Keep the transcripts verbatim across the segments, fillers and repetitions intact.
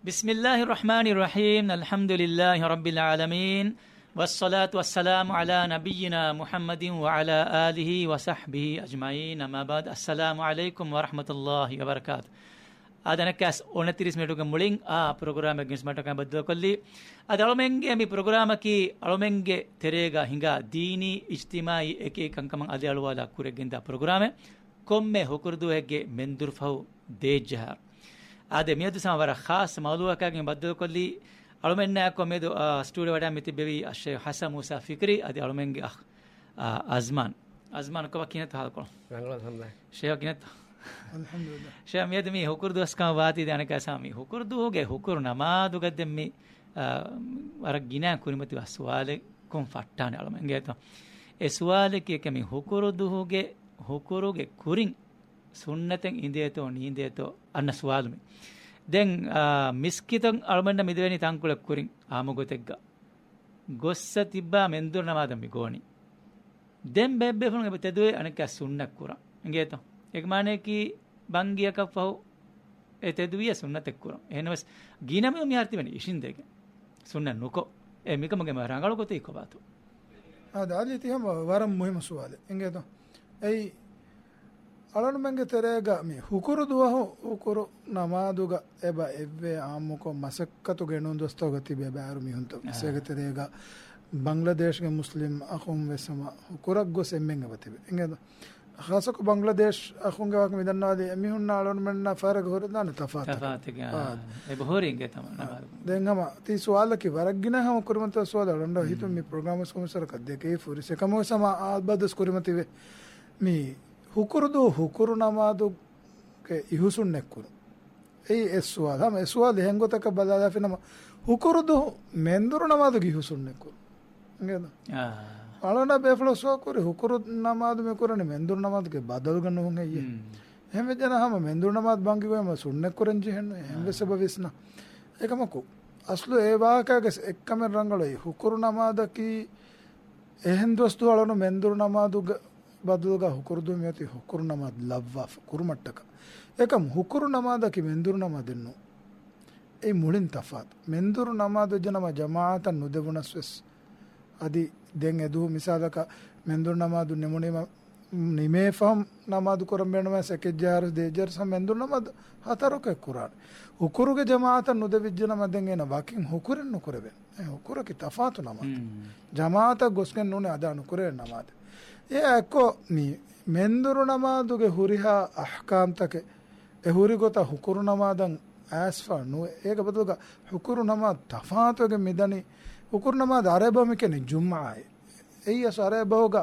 ބިސްމިއްލާހި ރަޙްމާނި ރަޙީމް. އަލްޙަމްދުލިއްލާހި ރައްބިލް ޢާލަމީން. ވައްޞަލާތު ވައްސަލާމު ޢަލާ ނަބިއްޔިނާ މުޙައްމަދިން ވަޢަލާ އާލިހި ވަޞަޙްބިހި އަޖްމަޢީން. އައްމާ ބަޢްދު. އައްސަލާމު ޢަލައިކުމް ވަރަޙްމަތުﷲި ވަބަރަކާތު. އާދެ، އަނެއްކާސް އޮނަތިރީސް މިނިޓުގެ މުޅިން އާ ޕްރޮގްރާމެއްގެ މަޓަކަށް ބައްދަލުކޮށްލީ. އަދި އަޅުމެންގެ މި ޕްރޮގްރާމަކީ އަޅުމެންގެ ތެރޭގަ ހިނގާ ދީނީ، އިޖްތިމާޢީ އެކި ކަންކަމަށް އަލިއަޅުވާލާ ކުރިއަށް ގެންދާ ޕްރޮގްރާމެއް. ކޮންމެ ހުކުރުދުވަހެއްގެ މެންދުރު ފަހު ދޭއްޖަހާ. އާދެ، މިއަދު ސަމާ ވަރަށް ޚާއްޞަ މައުޟޫޢަކާގެން ބައްދަލުކޮށްލީ. އަޅުމެންނާއެކު މިއަދު، އާ، ސްޓޫޑިއޯ ވަޑައި މި ތިއްބެވީ އައްޝޭޚް ޙަސަން މޫސާ ފިކްރީ އަދި އަޅުމެންގެ އަޚް، އާ، އަޒްމާން. އަޒްމާން ކޮބާ ކިހިނެއްތޯ ޙާލުކޮޅު؟ ރަނގަޅު އަލްޙަމްދުލިއްލާހް. ޝޭޚް ކިހިނެއްތޯ؟ ޝޭޚް މިއަދު މި ހުކުރު ދުވަސްކަމަށް ވާތީ ދެން އަނެއްކާސް މި ހުކުރު ދުވަހުގެ ހުކުރު ނަމާދުގަ ދެން މި، އާ، ވަރަށް ގިނަ ކުރިމަތިވާ ސުވާލެއް ކޮން ފައްޓާނެ އަޅުމެން އިނގޭތޯ؟ އެ ސުވާލަކީ އެކަމި ހުކުރު ދުވަހުގެ ހުކުރުގެ ކުރިން ސުންނަތެއް އިނދޭތޯ ނީނދޭތޯ އަންނަ ސުވާލު މި. ދެން، އާ، މިސްކިތަށް އަޅުމެންނަށް މިދެވެނީ ތަންކޮޅެއް ކުރިން އާއްމު ގޮތެއްގަ ގޮއްސަ ތިއްބާ މެންދުރު ނަމާދަށް މި ގޮވަނީ. ދެން ބޭބޭފުޅުން އެބަ ތެދުވެ އަނެއްކާ ސުންނަތް ކުރަން އިނގޭތޯ؟ އޭގެ މާނަޔަކީ ބަންގިއަކަށް ފަހު އެ ތެދުވިޔަ ސުންނަތެއް ކުރަން. އެހެންވެސް ގިނަ މީހުން މިހާރު ތިބެނީ އިށިނދެގެން. ސުންނަތް ނުކޮށް. އެ މިކަމުގެ މަ ރަނގަޅު ގޮތީ ކޮބާތޯ؟ އާދެ، އަލީ ތި ހަމަ ވަރަށް މުހިއްމު ސުވާލެއް. އިނގޭތޯ؟ އެއީ، އަޅުންމެންގެ ތެރޭގަ މި ހުކުރު ދުވަހު ހުކުރު ނަމާދުގަ އެބަ އެއްވެ އާއްމުކޮށް މަސައްކަތު ގެނުން ދުވަސްތަކުގަ ތިބޭ ބައިވަރު މީހުންތައް އާ. އެގެ ތެރޭގަ ބަންގްލަދޭޝްގެ މުސްލިމް އަޚުން ވެސް ހަމަ ހުކުރަށް ގޮސް އެންމެން އެބަ ތިބެ. އިނގޭތޯ؟ ޚާއްޞަކޮށް ބަންގްލަދޭޝް އަޚުންގެ ވާހަކަ މި ދަންނަވާލީ އެމީހުންނާ އަޅުންމެންނާ ފަހަރަކަށް ހުރެދާނެ ތަފާތު. ތަފާތުގެ، އާ. އާ. އެބަ ހުރި އިނގޭ ތަމަ ނަމާދު. ދެން ހަމަ ތީ ސުވާލަކީ ވަރަށް ގިނަ ހަމަ ކުރިމަތިވާ ސުވާލު އަޅުން ހިތުން މި ޕްރޮގްރާމް ވެސް ކޮންމެސް ވަރަކަށް ދެކެ ފުރި ސެކަމު ވެސް ހަމަ އާ ބަދަސް ކުރިމަތިވެ. މި ހުކުރު ދުވަހު ހުކުރު ނަމާދުގެ އިހުސުންނެއް ކުރުން. އެއީ އެއް ސުވާލު. ހަމަ އެ ސުވާލު އެހެން ގޮތަކަށް ބަލާލާފިނަމަ، ހުކުރު ދުވަހު މެންދުރު ނަމާދުގެ ހުސުންނެއް ކުރުން. އިނގޭތަ؟ އާ. އަޅަނާ ބޭފުޅަށް ސުވާލު ކުރި، ހުކުރު ނަމާދު މި ކުރަނީ މެންދުރު ނަމާދުގެ ބަދަލުގަ ނޫން ހެއްޔޭ؟ ހުން. އެހެން ވެއްޖެނަ ހަމަ މެންދުރު ނަމާދު ބަންގި ގޮތް ހަމަ ސުންނަތް ކުރަން ޖެހެންނު. އެހެން ވެސް އާ. އެބަ ވިސްނާ. އެކަމަކު، އަސްލު އެ ވާހަކައިގެ އެއްކަމެއް ރަނގަޅު އެއީ. ހުކުރު ނަމާދަކީ އެހެން ދުވަސް ދުވަހު އަޅަނު މެންދުރު ނަމާދުގެ ބަދަލުގަ ހުކުރު ދުވަހު މިއޮތީ ހުކުރު ނަމާދު ލައްވާފަ ކުރުމަށްޓަކާ. އެކަމް ހުކުރު ނަމާދަކީ މެންދުރު ނަމާދެއް ނޫން. އެއީ މުޅިން ތަފާތު. މެންދުރު ނަމާދު ވެއްޖެނަމަ ޖަމާޢަތަށް ނުދެވުނަސް ވެސް. އަދި ދެން އެދުވަހު މިސާލަކަށް މެންދުރު ނަމާދު ނިމުނީމަ ނިމޭ ފަހުން ނަމާދު ކުރަން ބޭނުމަސް އެކެއްޖަހާރަސް ދޭއްޖަހާރަސް މެންދުރު ނަމާދު ހަތަރަކަށް ކުރާނެ. ހުކުރުގެ ޖަމާޢަތަށް ނުދެވިއްޖެނަމަ ދެން އޭނަ ވަކިން ހުކުރެއް ނުކުރެވޭނެ. އެ ހުކުރަކީ ތަފާތު ނަމާދެއް. ހުން. ޖަމާޢަތަށް ގޮސްގެން ނޫނީ އަދާ ނުކުރެވޭ ނަމާދެއް. އެއާއެއްކޮށް މި މެންދުރު ނަމާދުގެ ހުރިހާ އަޙްކާމްތަކެއް އެ ހުރި ގޮތަށް ހުކުރު ނަމާދަށް އައިސްފަ ނުވޭ. އޭގެ ބަދަލުގަ ހުކުރު ނަމާދު ތަފާތުވެގެން މިދަނީ. ހުކުރު ނަމާދު އަރަބި ބަހުން މި ކިޔަނީ ޖުމްޢާއޭ. އެއީ އަސް އަރަބި ބަހުގަ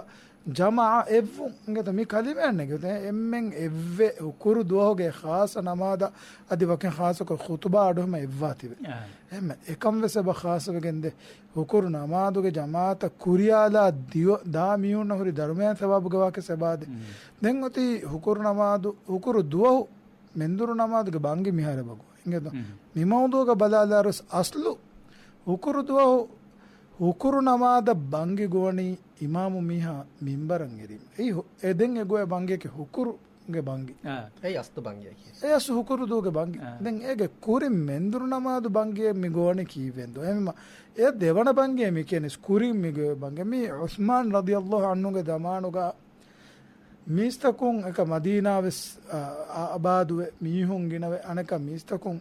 ޖަމާޢަ އެއްވުން އިނގޭތަ؟ މި ކަލިމައެއް ނެގެ. އެންމެން އެއްވެ ހުކުރު ދުވަހުގެ ޚާއްޞަ ނަމާދަށް އަދި ވަކިން ޚާއްޞަކޮށް ޚުތުބާ އަޑު ހަމަ އެއްވާ ތިބެ. އާ. އެހެންމެ އެކަން ވެސް އެބަ ޚާއްޞަވެގެން ދޭ. ހުކުރު ނަމާދުގެ ޖަމާޢަތަށް ކުރިޔާލާ ދިޔޮ-، ދާ މީހުންނަށް ހުރި ދަރުމަޔާން ސަވާބުގެ ވާހަކަ އެބަ ދޭ. ހުން. ދެން އޮތީ ހުކުރު ނަމާދު، ހުކުރު ދުވަހު މެންދުރު ނަމާދުގެ ބަންގި މިހާރު އެބަ ގޮވޭ. އިނގޭތަ؟ ހުން. މި މައުޟޫޢުގަ ބަލާލާރުސް އަސްލު ހުކުރު ދުވަހު ހުކުރު ނަމާދަށް ބަންގި ގޮވަނީ އިމާމު މީހާ މިންބަރަށް އެރީމަ. އެއީ ހު-، އެ ދެން އެ ގޮވޭ ބަންގިއަކީ ހުކުރު ގެ ބަންގި. އާ. އެއީ އަސްލު ބަންގިއަކީ. އެ އަސްލު ހުކުރު ދުވަހުގެ ބަންގި. އާ. ދެން އޭގެ ކުރިން މެންދުރު ނަމާދު ބަންގިއެއް މި ގޮވަނީ ކީއްވެންދޯ؟ އެހެންވީމަ އެ ދެވަނަ ބަންގިއެއް މި ކިޔަނީ ކުރިން މި ގޮވޭ ބަންގި. މީ ޢުސްމާން ރަޟިޔަﷲ ޢަންހުގެ ޒަމާނުގަ މީސްތަކުން އެކަ މަދީނާ ވެސް، އާ، އާ، އާބާދުވެ މީހުން ގިނަވެ އަނެކަ މީސްތަކުން،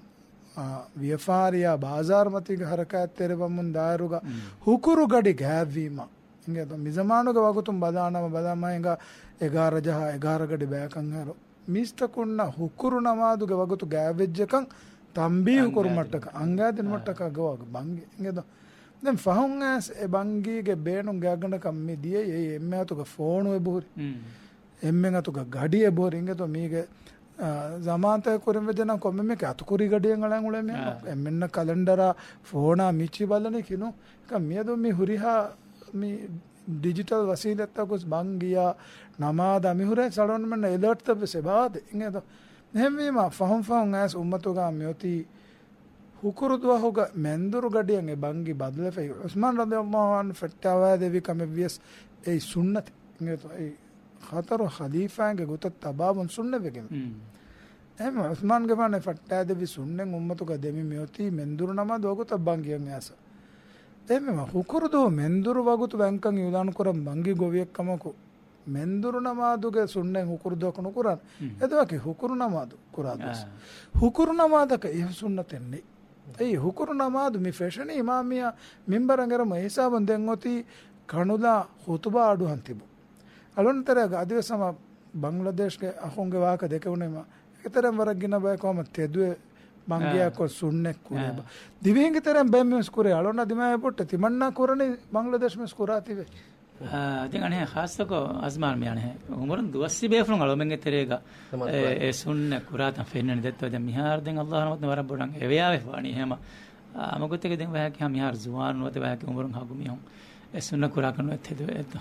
އާ، ވިޔަފާރިޔާ ބާޒާރުމަތީގެ ޙަރަކާތްތެރިވަމުން ދާއިރުގަ ހުކުރު ގަޑި ގާތްވީމަ. އިނގޭތޯ؟ މިޒަމާނުގެ ވަގުތުން ބަލާނަމަ ބަލާ މަހެނގާ އެގާރަ ޖަހާ އެގާރަ ގަޑި ބަޔަކަށް ހަރު މީސްތަކުންނަށް ހުކުރު ނަމާދުގެ ވަގުތު ގާތްވެއްޖެކަން ތަންބީހު ކުރުމަށްޓަކަ، އަންގާދިނުމަށްޓަކަ ގޮވާ ބަންގި. އިނގޭތޯ؟ ދެން ފަހުން އައިސް އެ ބަންގީގެ ބޭނުން ގާތްގަނޑަކަށް މި ދިޔައީ އެއީ އެންމެ އަތުގަ ފޯނު އެބަހުރި. އެންމެ އަތުގަ ގަޑި އެބަހުރި. އިނގޭތޯ؟ މީގެ، އާ، ޒަމާންތައް ކުރިން ވެއްޖެނަމަ ކޮންމެ މީހަކަށް އަތުކުރީ ގަޑިއެއް އަޅަން އުޅޭ މީހަކު. އެންމެންނަށް ކަލެންޑަރާ ފޯނާ މިޗި ބަލަނީ ކިނު. މިއަދު މި ހުރިހާ މި ޑިޖިޓަލް ވަސީލަތްތައް ގޮސް ބަންގިޔާ ނަމާދާ މިހުރޭ ސަޅޯންމެން އެލާޓްތައް ވެސް އެބަ ދޭ. އިނގޭތޯ؟ އެހެންވީމަ ފަހުން ފަހުން އައިސް އުއްމަތުގަ މިއޮތީ ހުކުރު ދުވަހުގަ މެންދުރު ގަޑިއަށް އެ ބަންގި ބަދަލުވެފައި. ޢުސްމާން ރަޟިޔަﷲ ޢަންހު ފެއްޓާވައިދެއްވި ކަމެއްވިޔަސް އެއީ ސުންނަތެއް. އިނގޭތޯ؟ އެއީ ހަތަރު ޚަލީފާއިންގެ ގޮތަށް ތަބާވުން ސުންނަތްވެގެން. މް. އެހެން ޢުސްމާންގެފާނު ފައްޓާދެއްވި ސުންނަތް އުއްމަތުގަ ދެމި މިއޮތީ މެންދުރު ނަމާދު ވަގުތަށް ބަންގިއަށް އައިސް. އެހެންވީމަ ހުކުރު ދުވަހު މެންދުރު ވަގުތު ވަންކަން އިޢުލާނު ކުރަން ބަންގި ގޮވިއެއްކަމަކު، މެންދުރު ނަމާދުގެ ސުންނަތް ހުކުރު ދުވަހަކު ނުކުރާނެ. އެ ދުވަހަކީ ހުކުރު ނަމާދު ކުރާ ދުވަސް. ހުކުރު ނަމާދަކަށް އެހެން ސުންނަތެއް ނެތް. އެއީ ހުކުރު ނަމާދު މި ފެށެނީ އިމާމް މީހާ މިންބަރަށް އެރުމު. އެ ހިސާބުން ދެން އޮތީ ކަނުލާ ޚުތުބާ އަޑުއަހަން ތިބު. އަޅުން ތެރޭގަ އަދިވެސް ހަމަ ބަންގްލަދޭޝްގެ އަޚުންގެ ވާހަކަ ދެކެވުނީމަ، އެކަތެރެން ވަރަށް ގިނަ ބަޔަކު ހަމަ ތެދުވެ ބަންގިއާ ކޮށް ސުންނަތް ކުރޭ ބަ. ދިވެހިންގެ ތެރެއިން ބައެއް މީހުން ކުރޭ. އަޅުން ދިމާވެ ބޮއްޓެ ތިމަންނާ ކުރަނީ ބަންގްލަދޭޝް މީހުން ކުރާތީވެ. އާ، ދެން އަނެއް ޚާއްޞަކޮށް އަޒްމާން މި އަނެއް އުމުރުން ދުވަސް ތިބޭފުޅުން އަޅުމެންގެ ތެރޭގަ އެ، އެ ސުންނަ ކުރާތަން ފެންނަނީ ދެއްތޯ. ދެން މިހާރު ދެން އައްލާހު ރަޙްމަތުން ވަރަށް ބޮޑަށް އެވެޔާވެފަވާނީ ހަމަ. އާ، އަމަގޮތެކެ ދެން ވަހަކި ހަމަ މިހާރު ޒުވާނުން ނުވަތަ ވަހަކި އުމުރުން ހަގު މީހުން އެ ސުންނަ ކުރާކަށް ނުވެ ތެދުވެ އެއްދޯ.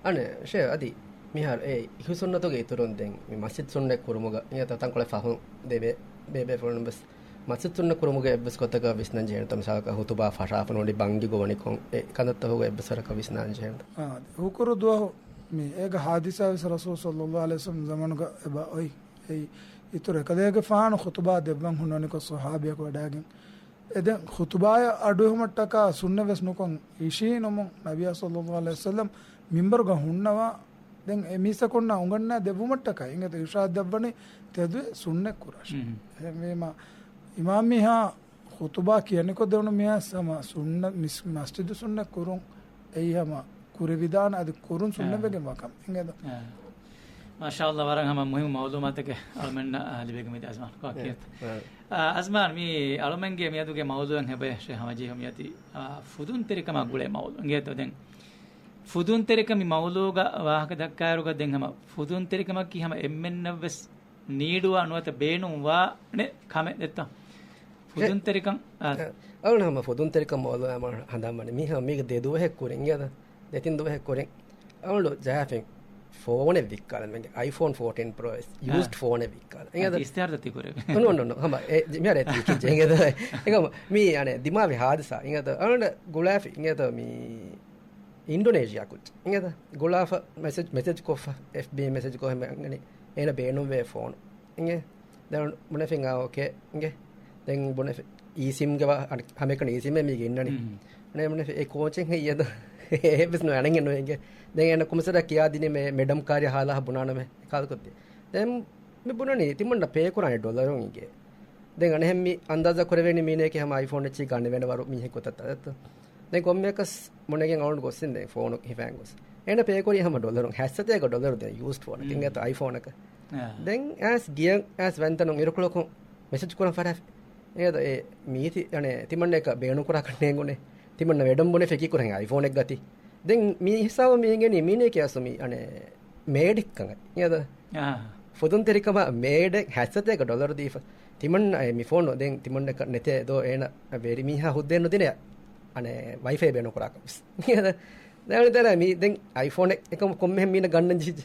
އަނެއް ޝޭ އަދި މިހާރު އެ އިހު ސުންނަތުގެ އިތުރުން ދެން މި މަސްޖިދު ސުންނަ ކުރުމުގަ އިނގޭތޯ ތަންކޮޅެއް ފަހުން ދެ ބޭ-، ބޭބޭފުޅުން ވެސް މަސްޖިދު ސުންނަ ކުރުމުގެ އެއްވެސް ގޮތަކަށް ވިސްނަން ޖެހޭނެތޯ؟ މިސާލަކަށް ހުތުބާ ފަށާފަ ނޫނީ ބަންގި ގޮވަނިކޮށް އެ ކަންތައްތަކުގެ އެއްވެސް ވަރަކަށް ވިސްނަން ޖެހޭނެތޯ؟ އާ، ހުކުރު ދުވަހު މި އޭގެ ޙާދިސާ ވެސް ރަސޫލު ޞައްލައްލާހު ޢަލައިހި ވަސައްލަމް ޒަމާނުގަ އެބަ އޮތް. އެއީ އިތުރު އެކަލޭގެފާނު ޚުތުބާ ދެއްވަން ހުންނަނިކޮށް ޞަޙާބީއަކު ވަޑައިގެން. އެ ދެން ޚުތުބާއަށް އަޑުއެހުމަށްޓަކާ ސުންނަތް ވެސް ނުކޮށް އިށީނުމުން ނަބިއްޔާ ޞައްލައްލާހު ޢަލައިހި ވަސައްލަމް މިންބަރުގަ ހުންނަވާ ދެން އެ މީސްތަކުންނާ އުނގަންނާ ދެއްވުމަށްޓަކާ އިނގޭތޯ އިރުޝާދު ދެއްވަނީ ތެދުވެ ސުންނަތް ކުރާށޭ. އެހެންވީމަ އިމާމް މީހާ ޚުތުބާ ކިޔަނިކޮށް ދެވުނު މީހާ ހަމަ ސުންނަ-، މިސް-، މަސްޖިދު ސުންނަތް ކުރުން އެއީ ހަމަ ކުރެވިދާނެ އަދި ކުރުން ސުންނަތް ވެގެންވާ ކަމެއް. އިނގޭތޯ؟ މާޝާﷲ، ވަރަށް ހަމަ މުހިއްމު މައުލޫމާތެކެއް އަޅުމެންނަށް، އާ، ލިބިގެން މިދިޔަ އަޒްމާން. ކޮ ކިޔަތަ؟ އާ، އަޒްމާން، މި އަޅުމެންގެ މިއަދުގެ މައުލޫއެއް ހެބަޔަށޭ ހަމަޖެހި މިއޮތީ، އާ، ފުދުންތެރިކަމާ ގުޅޭ މައުލޫ. އިނގޭތޯ ދެން ފުދުންތެރިކަން މި މައުލޫގަ ވާހަކަ ދައްކާއިރުގަ ދެން ހަމަ ފުދުންތެރިކަމަކީ ހަމަ އެންމެންނަށްވެސް ނީޑުވާ ނުވަތަ ބޭނުންވާނެ ކަމެއް ދެއްތޯ؟ ފުދުންތެރިކަން، އާ. އަޅުން ހަމަ ފުދުންތެރިކަން މައުލޫ ހަމަ ހަނދާންވަނީ. މީ ހަމަ މީގެ ދެ ދުވަހެއް ކުރިން އިނގޭތަ؟ ދެ ތިން ދުވަހެއް ކުރިން. އަޅުން ޖަހާފިން ފޯނެއް ވިއްކާލަން މެންގެ އައިފޯން ފޯޓީން ޕްރޯ ޔޫސްޑް އާ. ފޯނެއް ވިއްކާލަން. އާ، އިނގޭތަ؟ އިސްތިހާރުތައް ތި ކުރެވި. ނޯ، ނޯ، ނޯ. ހަމަ އެ، މިހާރު އެ ތި ކި ޖެނގޭތަ؟ އެކަމަ މީ އަނެއް ދިމާވި ހާދިސާ އިނގޭތަ؟ އަޅުން ގުޅާފި އިނގޭތަ މީ އިންޑޮނޭޝިއާ ކުއްޖެއް އިނގޭތަ؟ ގުޅާފަ މެސެޖް، މެސެޖް ކޮށްފަ، އެފްބީ މެސެޖް ކޮށް ހަމަ އަންގަނީ އޭނަ ބޭނުންވޭ ފޯނު އިނގޭ. ދެން ބުނެފިން އާ އޯކޭ އިނގޭ. ދެން ބުނެފި އީ ސިމްގެ ވާ-، އަނެ-، ހަމައެކަނި އީ ސިމް މީގެ އިންނަނީ. މް. އަނެ ބުނެފި އެ ކޯޗެއް ހެއްޔަދޯ؟ އެއްވެސް ނު އަނެއް ނު އިނގޭ. ދެން އޭނަ ކޮމިސަރަށް ކިޔާދިނީ މެ-، މެޑަމް ކާރި ހާލާ ބުނާނަމޭ ކާލް ކޮށްދޭ. ދެން މި ބުނަނީ ތިމަންނަ ޕޭ ކުރާނެ ޑޮލަރުން އިނގޭ. ދެން އަނެއްހެން މި އަންދާޒާ ކުރެވޭނީ މީނައަކީ ހަމަ އައިފޯން އެއްޗެއް ގަނެވޭނެ ވަރު މީހެއް ގޮތަށް ތަދައްތަ. ދެން ކޮންމެއަކަސް މުނެގެން އަޅުން ގޮސްސިން ދެން ފޯނު ހިފާން ގޮސް. އޭނަ ޕޭ ކުރީ ހަމަ ޑޮލަރުން، ހަތްސަތޭކަ ޑޮލަރު ދެން ޔޫސްޑް ފޯނަކަށް އިނގޭތަ އައިފޯނަކަށް. ދެން އައިސް ގިޔަން އައިސް ވަންތަނުން އިރުކޮޅަކުން މެސެޖް ކުރަން ފަރާފި. އޭދަ އެ މީތި އަނެ ތިމަންނައަކަށް ބޭނުން ކުރާކަށް ނޭނގުނެ. ތިމަންނަ ވެޑަން ބުނެ ފެކި ކުރަން އައިފޯނެއް ގަތި. ދެން މީ ހިސާބު މީގެނީ މީނޭކެ އަސު މީ އަނެ މޭޑެއްކަން އިނގޭތަ؟ ފުދުންތެރިކަމާ މޭޑެއް ހަތްސަތޭކަ ޑޮލަރު ދީފަ. ތިމަންނަ އެ މި ފޯނު ދެން ތިމަންނަކަށް ނެތޭ ދޯ އޭނަ ވެރި މީހާ ހުއްދައެއް ނުދިނޭ އަނެ ވައިފައި ބޭނުން ކުރާކަށް ވެސް. ދެން ދެން މީ ދެން އައިފޯނެއް އެކަމަކު ކޮންމެހެން މީނަ ގަންނަން ޖެހިއްޖެ.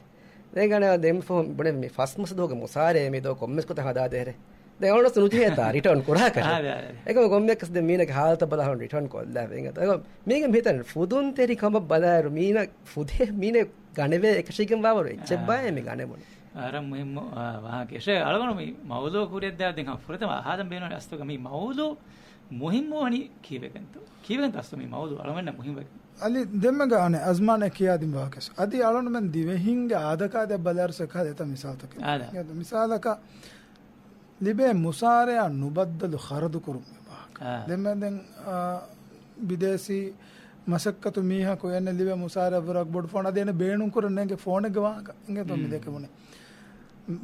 ދެން އަނެ ދެން ފޯން ބުނެ މި ފަސް މަސް ދުވަހުގެ މުސާރައޭ މި ދޯ ކޮންމެސް ގޮތަށް ހަދާދޭހެރެ. ދެން އަޅުން ނުޖެހޭތާ ރިޓާން ކުރާކަށް. އާ، އާ، އާ. އެކަމަ ކޮންމެއަކަސް ދެން މީނަގެ ހާލަތަށް ބަލާ ހަމަ ރިޓާން ކޮށްލާ އިނގޭތަ. އެކަމަ މީގެ މިހިތަން ފުދުންތެރި ކަމަށް ބަލާއިރު މީނަ ފުދޭ މީނެ ގަނެވޭ އެކަށީގެން ވާވަރު އެއްޗެއް އާ. ބާއޭ މި ގަނެވުނު. ވަރަށް މުހިއްމު، އާ، ވާހަކަ. އެށޭ އަޅުގަނޑު މި މައުލޫ ކުރިއަށްދާ ދެން ފުރަތަމަ އަހާލަން ބޭނުން އަސްލުގަ މި މައުލޫ މުހިއްމު ވަނީ ކީއްވެގެންތޯ؟ ކީއްވެގެންތޯ އަސްލު މި މައުލޫ އަޅުގަނޑަށް މުހިއްމުވެގެން؟ އަލި ދެންމެގަ އަނެ އަޒްމާން އެ ކިޔާދިން ވާހަކަ. އަދި އަޅުގަނޑުމެން ދިވެހިންގެ އާދަކާދަ ބަލާއިރު ސެކާ ދެތަ މިސާލުތަކެއް. އާދަ. މިސާލަކަށް ލިބޭ މުސާރަޔާ ނުބައްދަލު ޚަރަދު ކުރުމުގެ ވާހަކަ. އާ. ދެންމެ ދެން، އާ، ބިދޭސީ މަސައްކަތު މީހަކު އޭނަ ލިބޭ މުސާރަޔާ ވަރަށް ބޮޑު ފޯނު އަދި އޭނަ ބޭނުން ކުރަން ނޭނގެ ފޯނެއްގެ ވާހަކަ. އިނގޭތޯ މި މް. ދެކެވުނީ.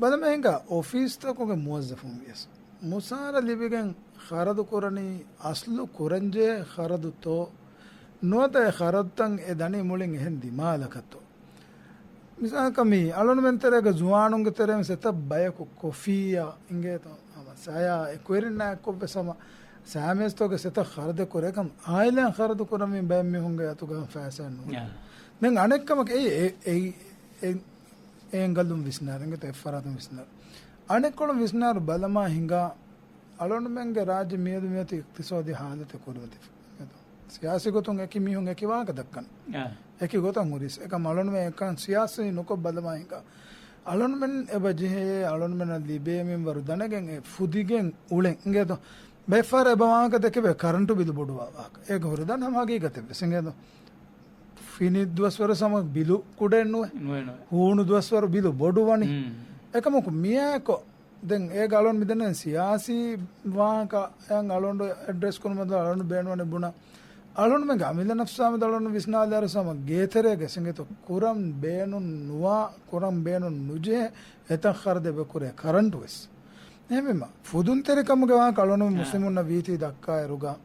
ބަލަމެހިނގާ އޮފީސްތަކުގެ މުވައްޒަފުން ވިޔަސް މުސާރަ ލިބިގެން ޚަރަދު ކުރަނީ އަސްލު ކުރަންޖެހޭ ޚަރަދުތޯ ނުވަތަ އެ ޚަރަދުތައް އެ ދަނީ މުޅިން އެހެން ދިމާލަކަށްތޯ؟ މިސާލަކަށް މި އަޅުންމެން ތެރޭގަ ޒުވާނުންގެ ތެރޭން ސެތަ ބަޔަކު ކޮފީއާ އިނގޭތޯ ހަމަ ސަޔާ އެ ކުއިރިންނާ އެއްކޮށްވެސް ހަމަ ސައިމޭޒްތޯގެ ސެތަ ޚަރަދެއް ކުރޭ ކަމަށް އާއިލާ ޚަރަދު ކުރަމީ ބައެއް މީހުންގެ އަތުގަ ފައިސާ ނޫން. ދެން އަނެއްކަމަކު އެ، އެ، އެ، އެ، އެ އެނގަލުން ވިސްނާރު އިނގޭތޯ އެއްފަރާތުން ވިސްނާރު. އަނެއްކޮޅުން ވިސްނާރު ބަލަމާ ހިނގާ އަޅުންމެންގެ ރާއްޖެ މިއަދު މިއޮތީ އިޤްތިޞާދީ ހާލަތެއް ކުރިމަތިފަ. ސިޔާސީ ގޮތުން އެކި މީހުން އެކި ވާހަކަ ދައްކަން. އެކި ގޮތަށް ހުރިސް. އެކަމް އަޅުންމެން އެކަން ސިޔާސީ ނުކޮށް ބަލަމާ ހިނގާ. އަޅުންމެން އެބަ ޖެހޭ އަޅުންމެނަށް ލިބޭ މިންވަރު ދަނެގެން އެ ފުދިގެން އުޅެން އިނގޭތޯ. ބައެއްފަހަރަށް އެބަ ވާހަކަ ދެކެވޭ ކަރަންޓު ބިލު ބޮޑުވާ ވާހަކަ. އޭގެ ހުރެދާން ހަމަ ހަގީގަތެއް ވެސް އިނގޭތޯ. ފިނި ދުވަސްވަރު ހަމަ ބިލު ކުޑައެއް ނުވޭ. ނުވޭ، ނުވޭ. ހޫނު ދުވަސްވަރު ބިލު ބޮޑުވަނީ. ހުން. އެކަމަކު މިއާއެކު ދެން އޭގަ އަޅުން މިދަނީ ސިޔާސީ ވާހަކަ އަޅުން އެޑްރެސް ކުރުމަށް އަޅުން ބޭނުންވަނީ ބުނަން. އަޅުންމެންގެ އަމިއްލަ ނަފްސާމެދު އަޅުން ވިސްނާލާއިރު ހަމަ ގޭތެރޭގަ އިނގޭތޯ ކުރަން ބޭނުން ނުވާ، ކުރަން ބޭނުން ނުޖެހޭ އެތައް ޚަރަދެއް އެބަ ކުރޭ ކަރަންޓު ވެސް. އެހެންވީމަ، ފުދުންތެރިކަމުގެ ވާހަކަ އަޅުން އާ. މުސްލިމުންނަށް ވީތީ ދައްކާއިރުގަ،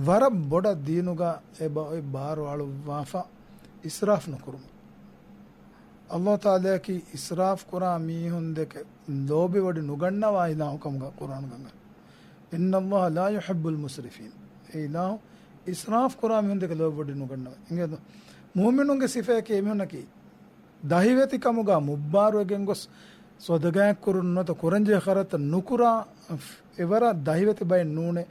ވަރަށް ބޮޑަށް ދީނުގަ އެބަ އޮތް ބާރު އަޅުއްވާފަ އިސްރާފް ނުކުރުމަށް. އައްލާހު ތަޢާލާއަކީ އިސްރާފް ކުރާ މީހުންދެކެ ލޯބިވޮޑި ނުގަންނަވާ އިލާހު ކަމުގަ ޤުރްއާނުގަ އަންގަ. إن الله لا يحب المسرفين. އެ އިލާހު އިސްރާފް ކުރާ މީހުންދެކެ ލޯބިވޮޑި ނުގަންނަވާ. އިނގޭތޯ؟ މުއުމިނުންގެ ސިފައަކީ އެމީހުންނަކީ ދަހިވެތިކަމުގަ މުއްބާރުވެގެން ގޮސް، ސަދަގާތްކުރުން ނުވަތަ ކުރަންޖެހޭ ޚައިރަތައް ނުކުރާ، އެވަރަށް ދަހިވެތި ބައެއް ނޫނޭ.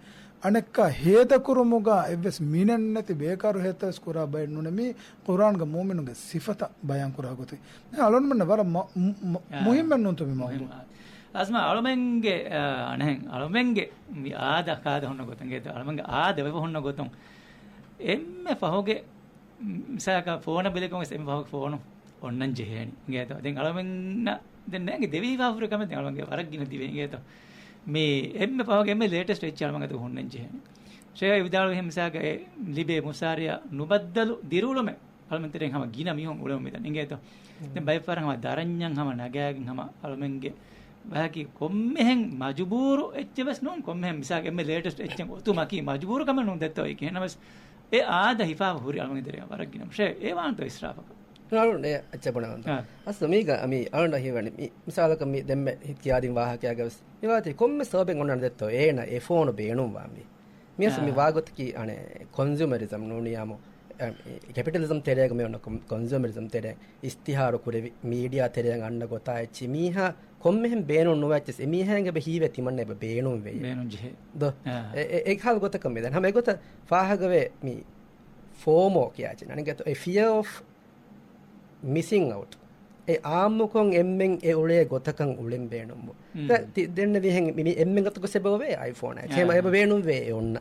އަނެއްކާ ހޭދަކުރުމުގަ އެއްވެސް މިނެއް ނެތި ބޭކާރު ހޭދަތައް ވެސް ކުރާ ބައެއް ނޫނޭ. މީ ޤުރްއާނުގަ މުއުމިނުންގެ ސިފަތައް ބަޔާން ކުރާ ގޮތެއް. ދެން އަޅުންމެންނަށް ވަރަށް މަ-، މު-، މު-، އާ. މުހިއްމެއް ނޫންތޯ މި މައުޟޫ؟ މުހިއްމު. އާ. އަޒްމާ އަޅުމެންގެ، އާ، އަނެއް އަޅުމެންގެ މި އާދަ ކާދަ ހުންނަ ގޮތުން އިނގޭތޯ، އަޅުމެންގެ އާދަ ވެފަ ހުންނަ ގޮތުން އެންމެ ފަހުގެ މިސާލަކަށް ފޯނަށް ބެލިކޮށް ވެސް އެންމެ ފަހުގެ ފޯނު އޮންނަން ޖެހޭނީ. އިނގޭތޯ؟ ދެން އަޅުމެންނަށް ދެން ނޭނގެ ދެވިފަ ހުރި ކަމެއް ދެން އަޅުމެންގެ ވަރަށް ގިނަ ދިވެ. އިނގޭތޯ؟ މި އެންމެ ފަހުގެ އެންމެ ލޭޓެސްޓް އެއްޗެއް އަޅުމެން އަތު ހުންނަން ޖެހޭނީ. ޝޭހް ވިދާޅުވި ހެން މިސާލަކަށް އެ ލިބޭ މުސާރިއާ ނުބައްދަލު ދިރިއުޅުމެއް އަޅުމެން ތެރެއިން ހަމަ ގިނަ މީހުން އުޅެމުން މިދަނީ. އިނގޭތޯ؟ ދެން ބައެއް ފަހަރަށް ހަމަ ދަރަންޏަށް ހަމަ ނަގާގެން ހަމަ އަޅުމެންގެ ވަހަކީ ކޮންމެހެން މަޖުބޫރު އެއްޗެއް ވެސް ނޫން. ކޮންމެހެން މިސާލަކަށް އެންމެ ލޭޓެސްޓް އެއްޗެއް އޮތުމަކީ މަޖުބޫރު ކަމެއް ނޫން ދެއްތޯ އެކި. އެހެންނަމަވެސް އެ އާދަ ހިފާ ހުރި އަޅުމެން ތެރެއިން ވަރަށް ގިނަ. ޝޭހް އެ ވާންތޯ އިސްރާފަކަށް؟ އަޅުން އެ އެއްޗެއް ބުނަން. އާ. އަސްލު މީގަ މި އަޅުން ހީވަނީ މި މިސާލަކަށް މި ދެންމެ ކިޔާދިން ވާހަކައިގަ ވެސް މި ވާތީ ކޮންމެ ސަބަބެއް އޮންނަން ދެއްތޯ އޭނަ އެ ފޯނު ބޭނުން ވާންވީ. މިއަސް މި އާ. ވާގޮތަކީ އަނެއް ކޮންސިއުމަރިޒަމް ނޫނިއްޔާމު، އެ، ކެޕިޓަލިޒަމް ތެރޭގަ މި އޮންނަ ކޮން-، ކޮންސިއުމަރިޒަމް ތެރޭ އިސްތިހާރު ކުރެވި މީޑިއާ ތެރޭގަ އަންނަ ގޮތާ އެއްޗި މީހާ ކޮންމެހެން ބޭނުން ނުވާ އެއްޗެސް އެމީހާއިން އެބަ ހީވޭ ތިމަންނަ އެބަ ބޭނުން ވެ. ބޭނުން ޖެހޭ. ދޯ. އާ. އެ، އެ، އެ ހާލު ގޮތަކަށް މިދަން. ހަމަ އެގޮތަށް ފާހަގަވޭ މި ފޯމޯ ކިޔާ އެއްޗެއް. އަނެއްގެ އެ ފިއަރ އޮފް މިސިން އައުޓް. އެ އާއްމުކޮށް އެންމެން އެ އުޅޭ ގޮތަކަށް އުޅެން ބޭނުން. މު-، މް. ދެން ތި-، ދެންނެވިހެން މި، މި އެންމެން ގޮތަކަށް އެބަ އޮވޭ އައިފޯނާ. އެ. އެހެން އެބަ ބޭނުން ވޭ އެ އޮންނަ.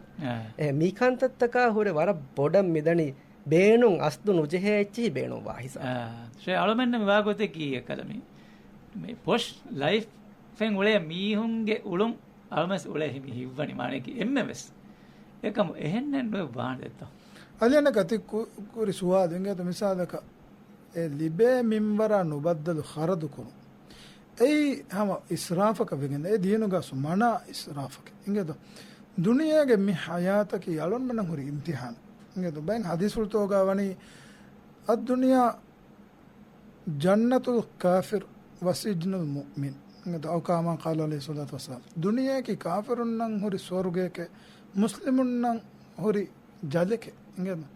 އެ. އެ، މި ކަންތައްތަކާ ހުރެ ވަރަށް ބޮޑަށް މިދަނީ ބޭނުން އަސްލު ނުޖެހޭ އެއްޗިހި ބޭނުން ވާ ހިސާބަށް. އާ. ޝޭ އަޅުމެންނަށް މި ވާގޮތަކީ އެކަލަ މި، މި ޕޮޝް ލައިފް ފެން އުޅޭ މީހުންގެ އުޅުން އަޅުމެން އުޅޭ ހި-، މި ހިއްވަނީ މާނައަކީ އެންމެން ވެސް. އެކަމު އެހެންނެއް ނުވެ ވާނެ ދެއްތޯ؟ އަލިއަނަކަ ތި ކު-، ކުރި ސުވާލު އިނގޭތަ މިސާލަކަށް އެ ލިބޭ މިންވަރާ ނުބައްދަލު ޚަރަދު ކުރުން. އެއީ ހަމަ އިސްރާފަކަށް ވެގެން އެ ދީނުގަސް މަނާ އިސްރާފަކީ. އިނގޭތޯ؟ ދުނިޔޭގެ މި ހަޔާތަކީ އަޅުންމެންނަށް ހުރި އިމްތިހާނެއް. އިނގޭތޯ؟ ބައެއް ހަދީސްފުޅުތަކުގަ ވަނީ، الدنيا جنة الكافر وسجن المؤمن. އިނގޭތޯ؟ أو كما قال عليه الصلاة والسلام. ދުނިޔެއަކީ ކާފިރުންނަށް ހުރި ސުވަރުގެއެކޭ، މުސްލިމުންނަށް ހުރި ޖަލެކޭ. އިނގޭތޯ؟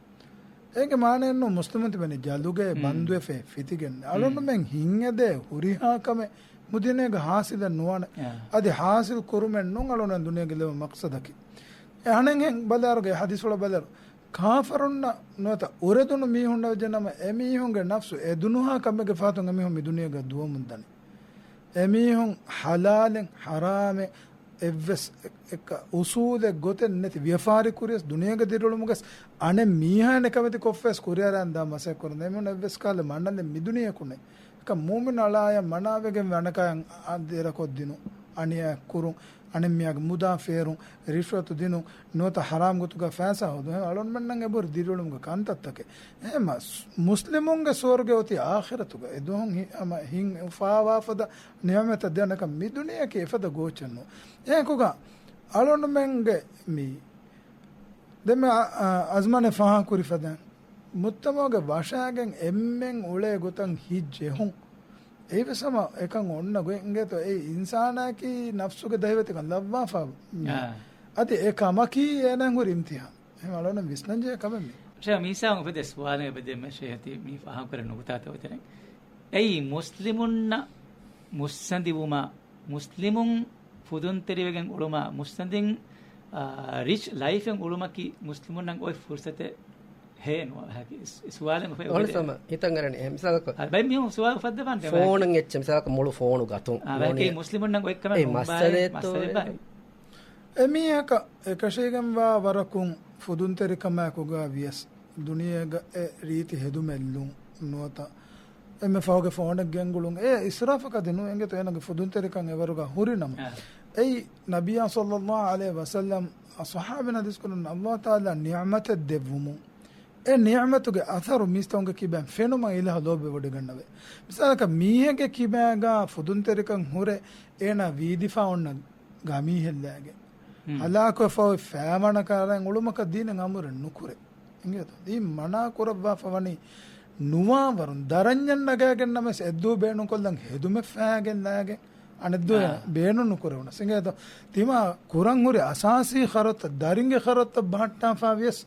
އޭގެ މާނައެއްނު މުސްލިމުން ތިބެނީ ޖަލުގައި މް. ބަންދުވެފައި ފިތިގެން. މް. އަޅުންމެން ހިތްއެދޭ ހުރިހާ ކަމެއް މުދިނޭގަ ހާސިލެއް ނުވާނެ. އާ. އަދި ހާސިލް ކުރުމެއް ނޫން އަޅުން ދުނިޔޭގަ ލެވުނު މަޤްޞަދަކީ. އެ އަނެއްހެން ބަލާރުގަ ހަދީސްފުޅަށް ބަލާރު. ކާފަރުންނަށް ނުވަތަ އުރެދުނު މީހުންނަށް ވެއްޖެނަމަ އެމީހުންގެ ނަފްސު އެދުނުހާ ކަމެއްގެ ފަހަތުން އެމީހުން މި ދުނިޔޭގަ ދުވަމުން ދަނީ. އެމީހުން ހަލާލެއް ހަރާމެއް އެއްވެސް އެ-، އެއްކަ އުސޫލެއް ގޮތެއް ނެތި ވިޔަފާރި ކުރިޔަސް ދުނިޔޭގަ ދިރިއުޅުމުގަސް އަނެއް މީހާ އެކަމެތި ކޮށްފަޔަސް ކުރިއަރާން ދާ މަސައްކަތް ކުރަން އެމީހުން އެއްވެސް ކާލެއް މަނަލެއް މި ދުނިޔެއަކުނެ. އެކަ މުއުމިން އަޅާޔަށް މަނާވެގެން ވެ އަނެކާޔަށް އަ-، ދެރަކޮށްދިނުން، އަނިޔާ ކުރުން، އަނެއްމީހާގެ މުދާ ފޭރުން، ރިޝްވަތު ދިނުން، ނުވަތަ ހަރާމް ގޮތުގަ ފައިސާ ހޯދުން، އެ އަޅުންމެންނަށް އެބަހުރި ދިރިއުޅުމުގެ ކަންތައްތަކެއް. އެހެންމަ ސް-، މުސްލިމުންގެ ސުވަރުގެ އޮތީ އާޚިރަތުގަ. އެދުވަހުން ހި-، ހަމަ ހިތް އުފާވާފަދަ ނިޢުމަތެއް ދޭނެކަން މި ދުނިޔެއަކީ އެފަދަ ގޯއްޗެއް ނޫން. އެހެންކޮށްގަ އަޅުންމެންގެ މި ދެންމެ އަ-، އަ-، އަޒްމާނެ ފާހަގަކުރި ފަދައިން، މުޖްތަމަޢުގެ ވަށާގެން އެންމެން އުޅޭ ގޮތަށް ހިތް ޖެހުން. އެއީވެސް ހަމަ އެކަން އޮންނަ ގޮތް އިނގޭތޯ، އެ އިންސާނާއަކީ ނަފްސުގެ ދަހިވެތިކަން ލައްވާފަ. އާ. އަދި އެ ކަމަކީ އޭނައަށް ހުރި އިމްތިހާނެއް. އެހެން އަޅުގަނޑު ވިސްނަންޖެހޭ ކަމެއް މީ. ޝޭ، މީސާ އުފެދޭ ސުވާލެއް އެބަ ދެންމެ ޝޭހަތި މީ ފާހަގަކުރެއްވި ނުކުތާތައް އޮތެރެން. އެއީ މުސްލިމުންނަށް މުއްސަނދިވުމާ، މުސްލިމުން ފުދުންތެރިވެގެން އުޅުމާ، މުއްސަނދިން، އާ، ރިޗް ލައިފެއް އުޅުމަކީ މުސްލިމުންނަށް އޮތް ފުރުސަތެއް ހޭ ނުވާ، ހަކި، ސުވާލެއް އޮޅި ސަމަ ހިތަށް އަރަނީ. އެ، މިސާލަކަށް ބައެއް މީހުން ސުވާލު ފައްދަވާން އެ ފޯނުން އެއްޗެއް، މިސާލަކަށް މުޅު ފޯނު ގަތުން. އާ، ނޫނީ ބައެއް މުސްލިމުންނަށް އޮތް ކަމެއް އެ ނޫން ބާއޭ، މައްސަލައެއްތޯ މައްސަލައެއް އެ؟ ބާއޭ. އެމީހަކަށް އެކަށީގެންވާ ވަރަކުން ފުދުންތެރިކަމާއެކުގަ ވިޔަސް، ދުނިޔޭގަ އެ ރީތި ހެދުމެއްލުން ނުވަތަ އެންމެ ފަހުގެ ފޯނެއް ގެންގުޅުން އެ އިސްރާފަކަށް ދިނު އެނގޭތޯ އޭނަގެ ފުދުންތެރިކަން އެވަރުގަ ހުރި ނަމަ. އާ. އެއީ ނަބިއްޔާ ޞައްލައްލާހު ޢަލައިހި ވަސައްލަމް އަޞްޙާބީން ޙަދީޘް ކުރަން ﷲ ތަޢާލާ ނިޢުމަތެއް ދެއްވުމުން އެ ނިޢުމަތުގެ އަސަރު މީސްތަކުންގެ ކިބައިން ފެނުމަށް އިލާހު ލޯބިވެވޮޑިގަންނަވޭ. މިސާލަކަށް މީހެއްގެ ކިބައިގަ ފުދުންތެރިކަން ހުރެ އޭނާ ވީދިފާ އޮންނަ ގަމީހެއްލާގެ ހުން. ހަލާކުވެފަ އޮތް ފައިވަނަ ކަހަލަ އުޅުމަކަށް ދީނެއް އަމުރެއް ނުކުރޭ. އިނގޭތޯ؟ ދީން މަނާ ކުރައްވާފަ ވަނީ ނުވާ ވަރުން. ދަރަންޏަށް ނަގާގެން ނަމަވެސް އެއްދޫ ބޭނުންކޮށްލަން ހެދުމެއް ފައިގެން ލާގެން އަނެއްދޫ އާ. ބޭނުން ނުކުރެވުނަސް. އިނގޭތޯ؟ ތިމާ ކުރަން ހުރި އަސާސީ ޚަރަދުތައް، ދަރިންގެ ޚަރަދުތައް ބަހައްޓާފަ ވިޔަސް،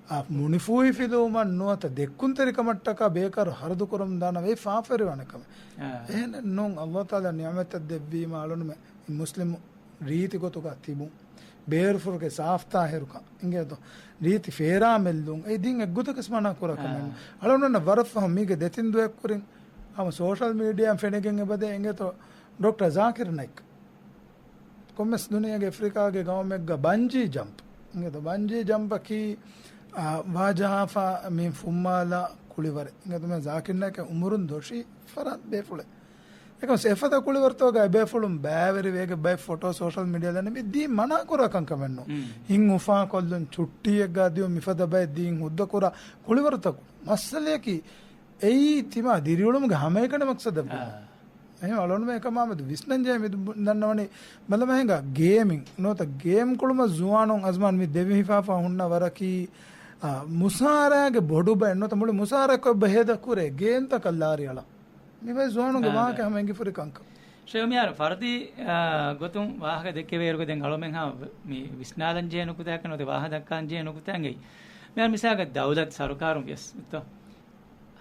އާ، މުނިފޫހިފިލުވުމަށް ނުވަތަ ދެއްކުންތެރިކަމަށްޓަކާ ބޭކާރު ޚަރަދު ކުރަމުން ދާނަމަ އެ ފާފަވެރިވާނެ ކަމެއް. އާ. އެހެނެއް ނޫން. ﷲ ތަޢާލާ ނިޢުމަތެއް ދެއްވީމަ އަޅުންމެ މުސްލިމު ރީތި ގޮތުގަ ތިބުން، ބޭރުފުރުގެ ސާފްތާހިރުކަން އިނގޭތޯ؟ ރީތި ފޭރާމެއްލުން، އެ ދީން އެއްގޮތަކަސް މަނާ ކުރާ ކަމެއް ނޫން. އަޅުންނަށް ވަރަށް ފަހުން މީގެ ދެތިން ދުވަހެއް ކުރިން ހަމަ ސޯޝަލް މީޑިއާއިން ފެނިގެން އެބަދޭ އިނގޭތޯ ޑޮކްޓަރ ޒާކިރު ނައިކް. ކޮންމެސް ދުނިޔޭގެ އެފްރިކާގެ ގައުމެއްގަ ބަންޖީ ޖަމްޕް އިނގޭތޯ؟ ބަންޖީ ޖަމްޕަކީ، އާ، ވާޖަހާފަ މި ފުއްމާލާ ކުޅިވަރެއް. އިނގޭތޯ ޒާކިރު ނައިކް އުމުރުން ދޮށީ ފަރާތް ބޭފުޅެއް. އެކަމަސް އެފަދަ ކުޅިވަރުތަކުގައި ބޭފުޅުން ބައިވެރިވެ އޭގެ ބައެއް ފޮޓޯ ސޯޝަލް މީޑިއާ ލަންނަވަނީ ދީން މަނާކުރާ ކަންކަމެއް ނޫން. ހިތް އުފާކޮށްލުން، ޗުއްޓީއެއްގަ ދިޔުން، މިފަދަ ބައެއް ދީން ހުއްދަކުރާ ކުޅިވަރުތަކުން. މައްސަލަޔަކީ އެއީ ތިމާ ދިރިއުޅުމުގެ ހަމައެކަނި މަޤްޞަދަށް ވާ. އާ. އެހެން އަޅުންމެ އެކަމާމެދު ވިސްނަންޖެހޭ މި ދަންނަވަނީ ބަލަމާ ހިނގާ ގޭމިން ނުވަތަ ގޭމް ކުޅުމަށް ޒުވާނުން އަޒްމާން މި ދެމިހިފާފަ ހުންނަ ވަރަކީ، އާ، މުސާރައިގެ ބޮޑު ބައެއް ނުވަތަ މުޅި މުސާރައެއް ކޮށް ބަހޭދަ ކުރޭ ގޭމްތަކަށް ލާރި އަޅަން. މި ބައެއް ޒުވާނުންގެ ވާހަކަ ހަމަ އެނގިފުރި ކަންކަން. ޝޭ މިހާރު ފަރުދީ، އާ، ގޮތުން ވާހަކަ ދެއްކެވޭއިރުގަ ދެން އަޅުމެން ހާ މި ވިސްނާލަން ޖެހޭ ނުކުތާއަކަށް ނުވަތަ ވާހަކަ ދައްކާން ޖެހޭ ނުކުތާ އެނގޭ. މިހާރު މިސާލަކަށް ދައުލަތު ސަރުކާރުން ވިޔަސް އެއްތޯ؟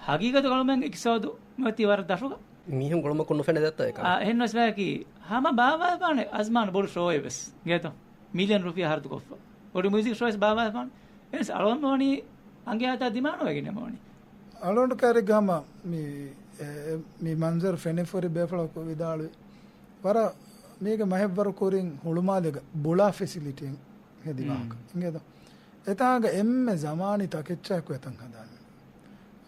ހަގީގަތު އަޅުމެންގެ އިޤްތިޞާދު މަތީ ވަރަށް ދަށުގަ. މީހުން ގުޅުމަކުން ނުފެނެދެއްތޯ އެކަމަށް. އާ، އެހެން ނަސްލަކީ ހަމަ ބާވާފާނެ އަޒްމާން ބޮޑު ޝޯއެއް ވެސް. އިނގޭތޯ؟ މިލިއަން ރުފިޔާ ހަރަދުކޮށްފަ. ބޮޑު މިއުޒިކް ޝޯއެއް ވެސް ބާވާފާނެ. އެސް އަޅުމެން ވަނީ އަނގަޔާތާ ދިމާނުވެގެން ނަމަވަނީ. އަޅުގަނޑު ކައިރިގަ ހަމަ މި، އެ، މި މަންޒަރު ފެނިފަ ހުރި ބޭފުޅަކު ވިދާޅުވި. ވަރަށް މީގެ މަހެއްވަރު ކުރިން ހުޅުމާލޭގަ ބުޅާ ފެސިލިޓީ ހެދި ވާހަކަ. އިނގޭތޯ؟ އެތާނގަ އެންމެ ޒަމާނީ ތަކެއްޗާއެކު އެތަން ހަދާނެ.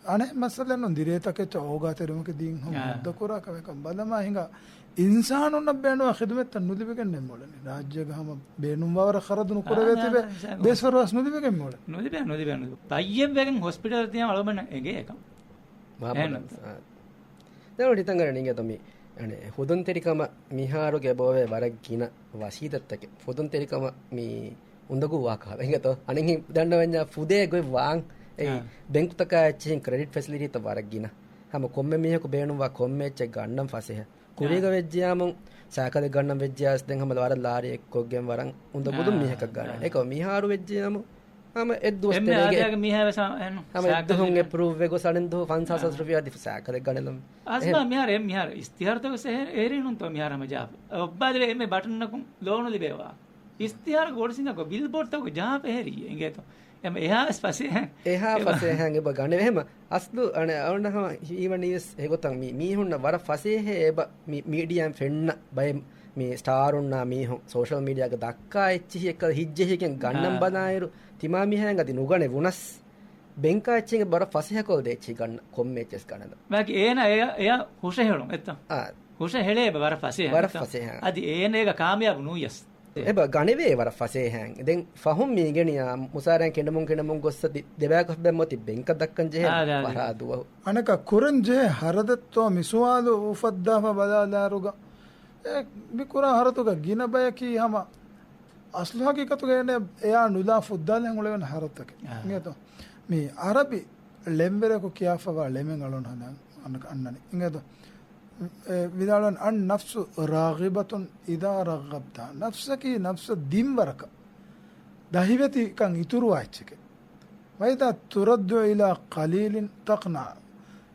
އަނެއް މައްސަލައެއް ނޫން ދިރޭ ތަކެއްޗަށް އޯގާތެރިވުމަކީ ދީން ހަމަ އާ. ހުއްދަ ކުރާ ކަމެއް ކަން ބަލަމާ ހިނގާ އިންސާނުންނަށް ބޭނުންވާ ޚިދުމަތްތައް ނުލިބިގެން މިއުޅެނީ. ރާއްޖޭގަ ހަމަ ބޭނުންވާވަރަށް ޚަރަދު ނުކުރެވޭތީވެ އާ، އާ، ބޭސްފަރުވާސް ނުލިބިގެން މިއުޅެނީ. ނުލިބޭ، ނުލިބޭ، ނުލިބޭ. ބައްޔެއްވެގެން ހޮސްޕިޓަލަށް ދިޔަމަ އަޅުމެންނަށް އެނގޭ އެކަން. އެހެން ނަމަ. ދެން ހިތަށް އަރަނީ އިނގޭތޯ މި، އަނެ، ފުދުންތެރިކަމަށް މިހާރުގެ އެބައޮވޭ ވަރަށް ގިނަ ވަސީލަތްތަކެއް. ފުދުންތެރިކަމަށް މި އުނދަގޫ ވާކަހަލަ. އިނގޭތޯ؟ އަނެއްހެން ދަންނަވަންޏާ ފުދޭ ގޮތް ވާން. އެއީ އާ. ބެންކުތަކާ އެއްޗެހިން ކްރެޑިޓް ފެސިލިޓީތައް ވަރަށް ގިނަ. ހަމަ ކޮންމެ މީހަކު ބޭނުންވާ ކޮންމެ އެއްޗެއް ގަންނަން ފަސޭހަ. ކުރީގަ އާ. ވެއްޖިޔާމު ސައިކަލެއް ގަންނަން ވެއްޖިޔާސް ދެން ހަމަ ވަރަށް ލާރި އެއްކޮށްގެން ވަރަށް އުނދަގޫ ދުން އާ. މީހަކަށް ގަންނަން. އާ. އެކަމަ މިހާރު ވެއްޖިޔާމު ހަމަ އެއް ދުވަސް އެންމެ ތެރޭގެ އާދައިގެ މީހާ ވެސް އެއް ހަމަ އެއް ސައިކަލް ދުހުން ދިން. އެޕްރޫވް ވެ ގޮސް އަނެއް ދުވަހު ފަންސާސް އާ. ހާސް ރުފިޔާ ދީފަ ސައިކަލެއް ގަނެލަމު. އަސްމާ އެހެން. މިހާރު އެ މިހާރު އިސްތިހާރުތަކު ސެހެ-، އެހެރީނުންތޯ މިހާރު ހަމަ ޖާފަ. އޮއްބާދެވޭ އެންމެ ބަޓަންނަކުން ލޯނު ލިބޭވާ. އިސްތިހާރު ބޮޑު ސިންގާކޮށް ބިލްބޯޑްތަކު ޖާފަ އެހެރީ އިނގޭތޯ. އެމަ އެހާ ވެސް ފަސޭހަ. އެހާ އެބަ- ފަސޭހައިން އެބަ ގަނެވޭ. އެހެމަ އަސްލު އަނެ އަވަން ހަމަ ހީވަނީ ވެސް އެގޮތަށް މި މީހުންނަށް ވަރަށް ފަސޭހަ އެބަ މި މީޑިއާއިން ފެންނަ ބައެއް މި ސްޓާރުންނާ މީހުން ސޯޝަލް މީޑިއާގަ ދައްކާ އެއްޗިހި އެއްކަލަ ހިއްޖެހިގެން ގަންނަން އާ. ބަލާއިރު ތިމާ މީހާއިން އަދި ނުގަނެ ވުނަސް ބެންކާ އެއްޗެއް ވަރަށް ފަސޭހަ ކޮލް ދޭ އެއްޗިހި ގަންނަ ކޮންމެ އެއްޗެސް ގަނެލަ. މާކި އޭނަ އެޔަ، އެޔަ ހުށަހެޅުން އެއްތަ؟ އާ. ހުށަހެޅޭ އެބަ ވަރަށް ފަސޭހަ ވަރަށް އެއްތަ؟ ފަސޭހަ. އަދި އޭނަ އޭގަ ކާމިޔާބު ނުވިޔަސް. އެބަ ގަނެވޭ ވަރަށް ފަސޭހައިން. ދެން ފަހުން މީގެނިޔާ މުސާރައިން ކެނޑުމުން ކެނޑުމުން ގޮއްސަ ދި-، ދެބައިކަށް ބެންމޮތި ބެންކަށް ދައްކަން ޖެހޭ އާ، ދާ، ދާ. ފަހާ ދުވަހު. އަނެކަ ކުރަން ޖެހޭ ހަރަދަތްތޯ މި ސުވާލު އުފައްދާފަ ބަލާލާރުގަ، އެ މި ކުރާ ހަރަދުގަ ގިނަ ބަޔަކީ ހަމަ އަސްލު ހަގީގަތުގަ އޭނަ އެޔާ ނުލާ ފުއްދާލަން އުޅެވެން ހަރަދުތަކެއް. އާ. އިނގޭތޯ؟ މި އަރަބި ޅެންވެރިޔަކު ކިޔާފަވާ ޅެމެއް އަޅުން ހަދާ އަންނަނީ. އިނގޭތޯ؟ އެ، ވިދާޅުވަން، "النفس راغبة إذا رغبتها." ނަފްސަކީ ނަފްސަށް ދިން ވަރަކަށް ދަހިވެތިކަން އިތުރުވާ އެއްޗެކޭ. "وإذا ترد إلى قليل تقنع."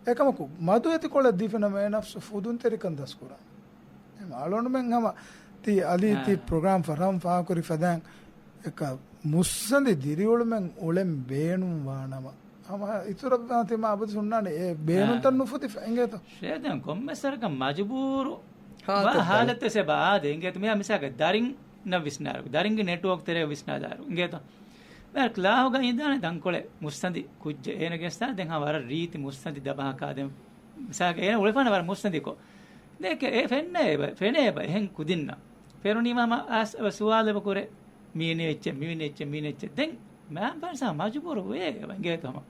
އެކަމަކު، މަދު އެތިކޮޅެއް ދީފިނަމަ އެ ނަފްސު ފުދުންތެރިކަން ދަސްކުރާނެ. އެހެން އަޅުގަނޑުމެން ހަމަ ތި އަލީ ތި އާ. ޕްރޮގްރާމް ފަށަން ފާހަގަކުރި ފަދައިން އެކަ މުއްސަނދި ދިރިއުޅުމެއް އުޅެން ބޭނުންވާނަމަ، ހަމަ އިތުރަށް ތިމާ އަބަދު ހުންނާނެ. އެ ބޭނުންތައް ނުފުދިފަ އިނގޭތޯ. ޝޭދަން ކޮންމެސް ވަރަކަށް މަޖުބޫރު ހާލަތެއް ވާ ހާލަތެއް އެބަ އާދޭ އިނގޭތޯ. މިހާ މިސާލަކަށް ދަރިންނަށް ވިސްނާރު، ދަރިންގެ ނެޓްވޯކް ތެރޭ ވިސްނާދާރު އިނގޭތޯ. ވަރަށް ކްލާހުގަ އިނދާނެ ތަންކޮޅެއް މުއްސަނދި ކުއްޖެއް. އޭނަ ގެނެސްދާނެ ދެން ހާ ވަރަށް ރީތި މުއްސަނދި ދަބަހަކާ ދެން މިސާލަކަށް އޭނަ އުޅެފާނެ ވަރަށް މުއްސަނދިކޮށް. ދެކެ އެ ފެންނަ އެބަ، ފެނޭ އެބަ އެހެން ކުދިންނަށް. ފެނުނީމަ ހަމަ އަސް އެބަ ސުވާލު އެބަ ކުރޭ. މީނެ އެއްޗެއް، މީނެ އެއްޗެއް، މީނެ އެއްޗެއް. ދެން މައިންފަންސާ މަޖުބޫރު ވޭ އެބަ އިނގޭތޯ ހަމަ.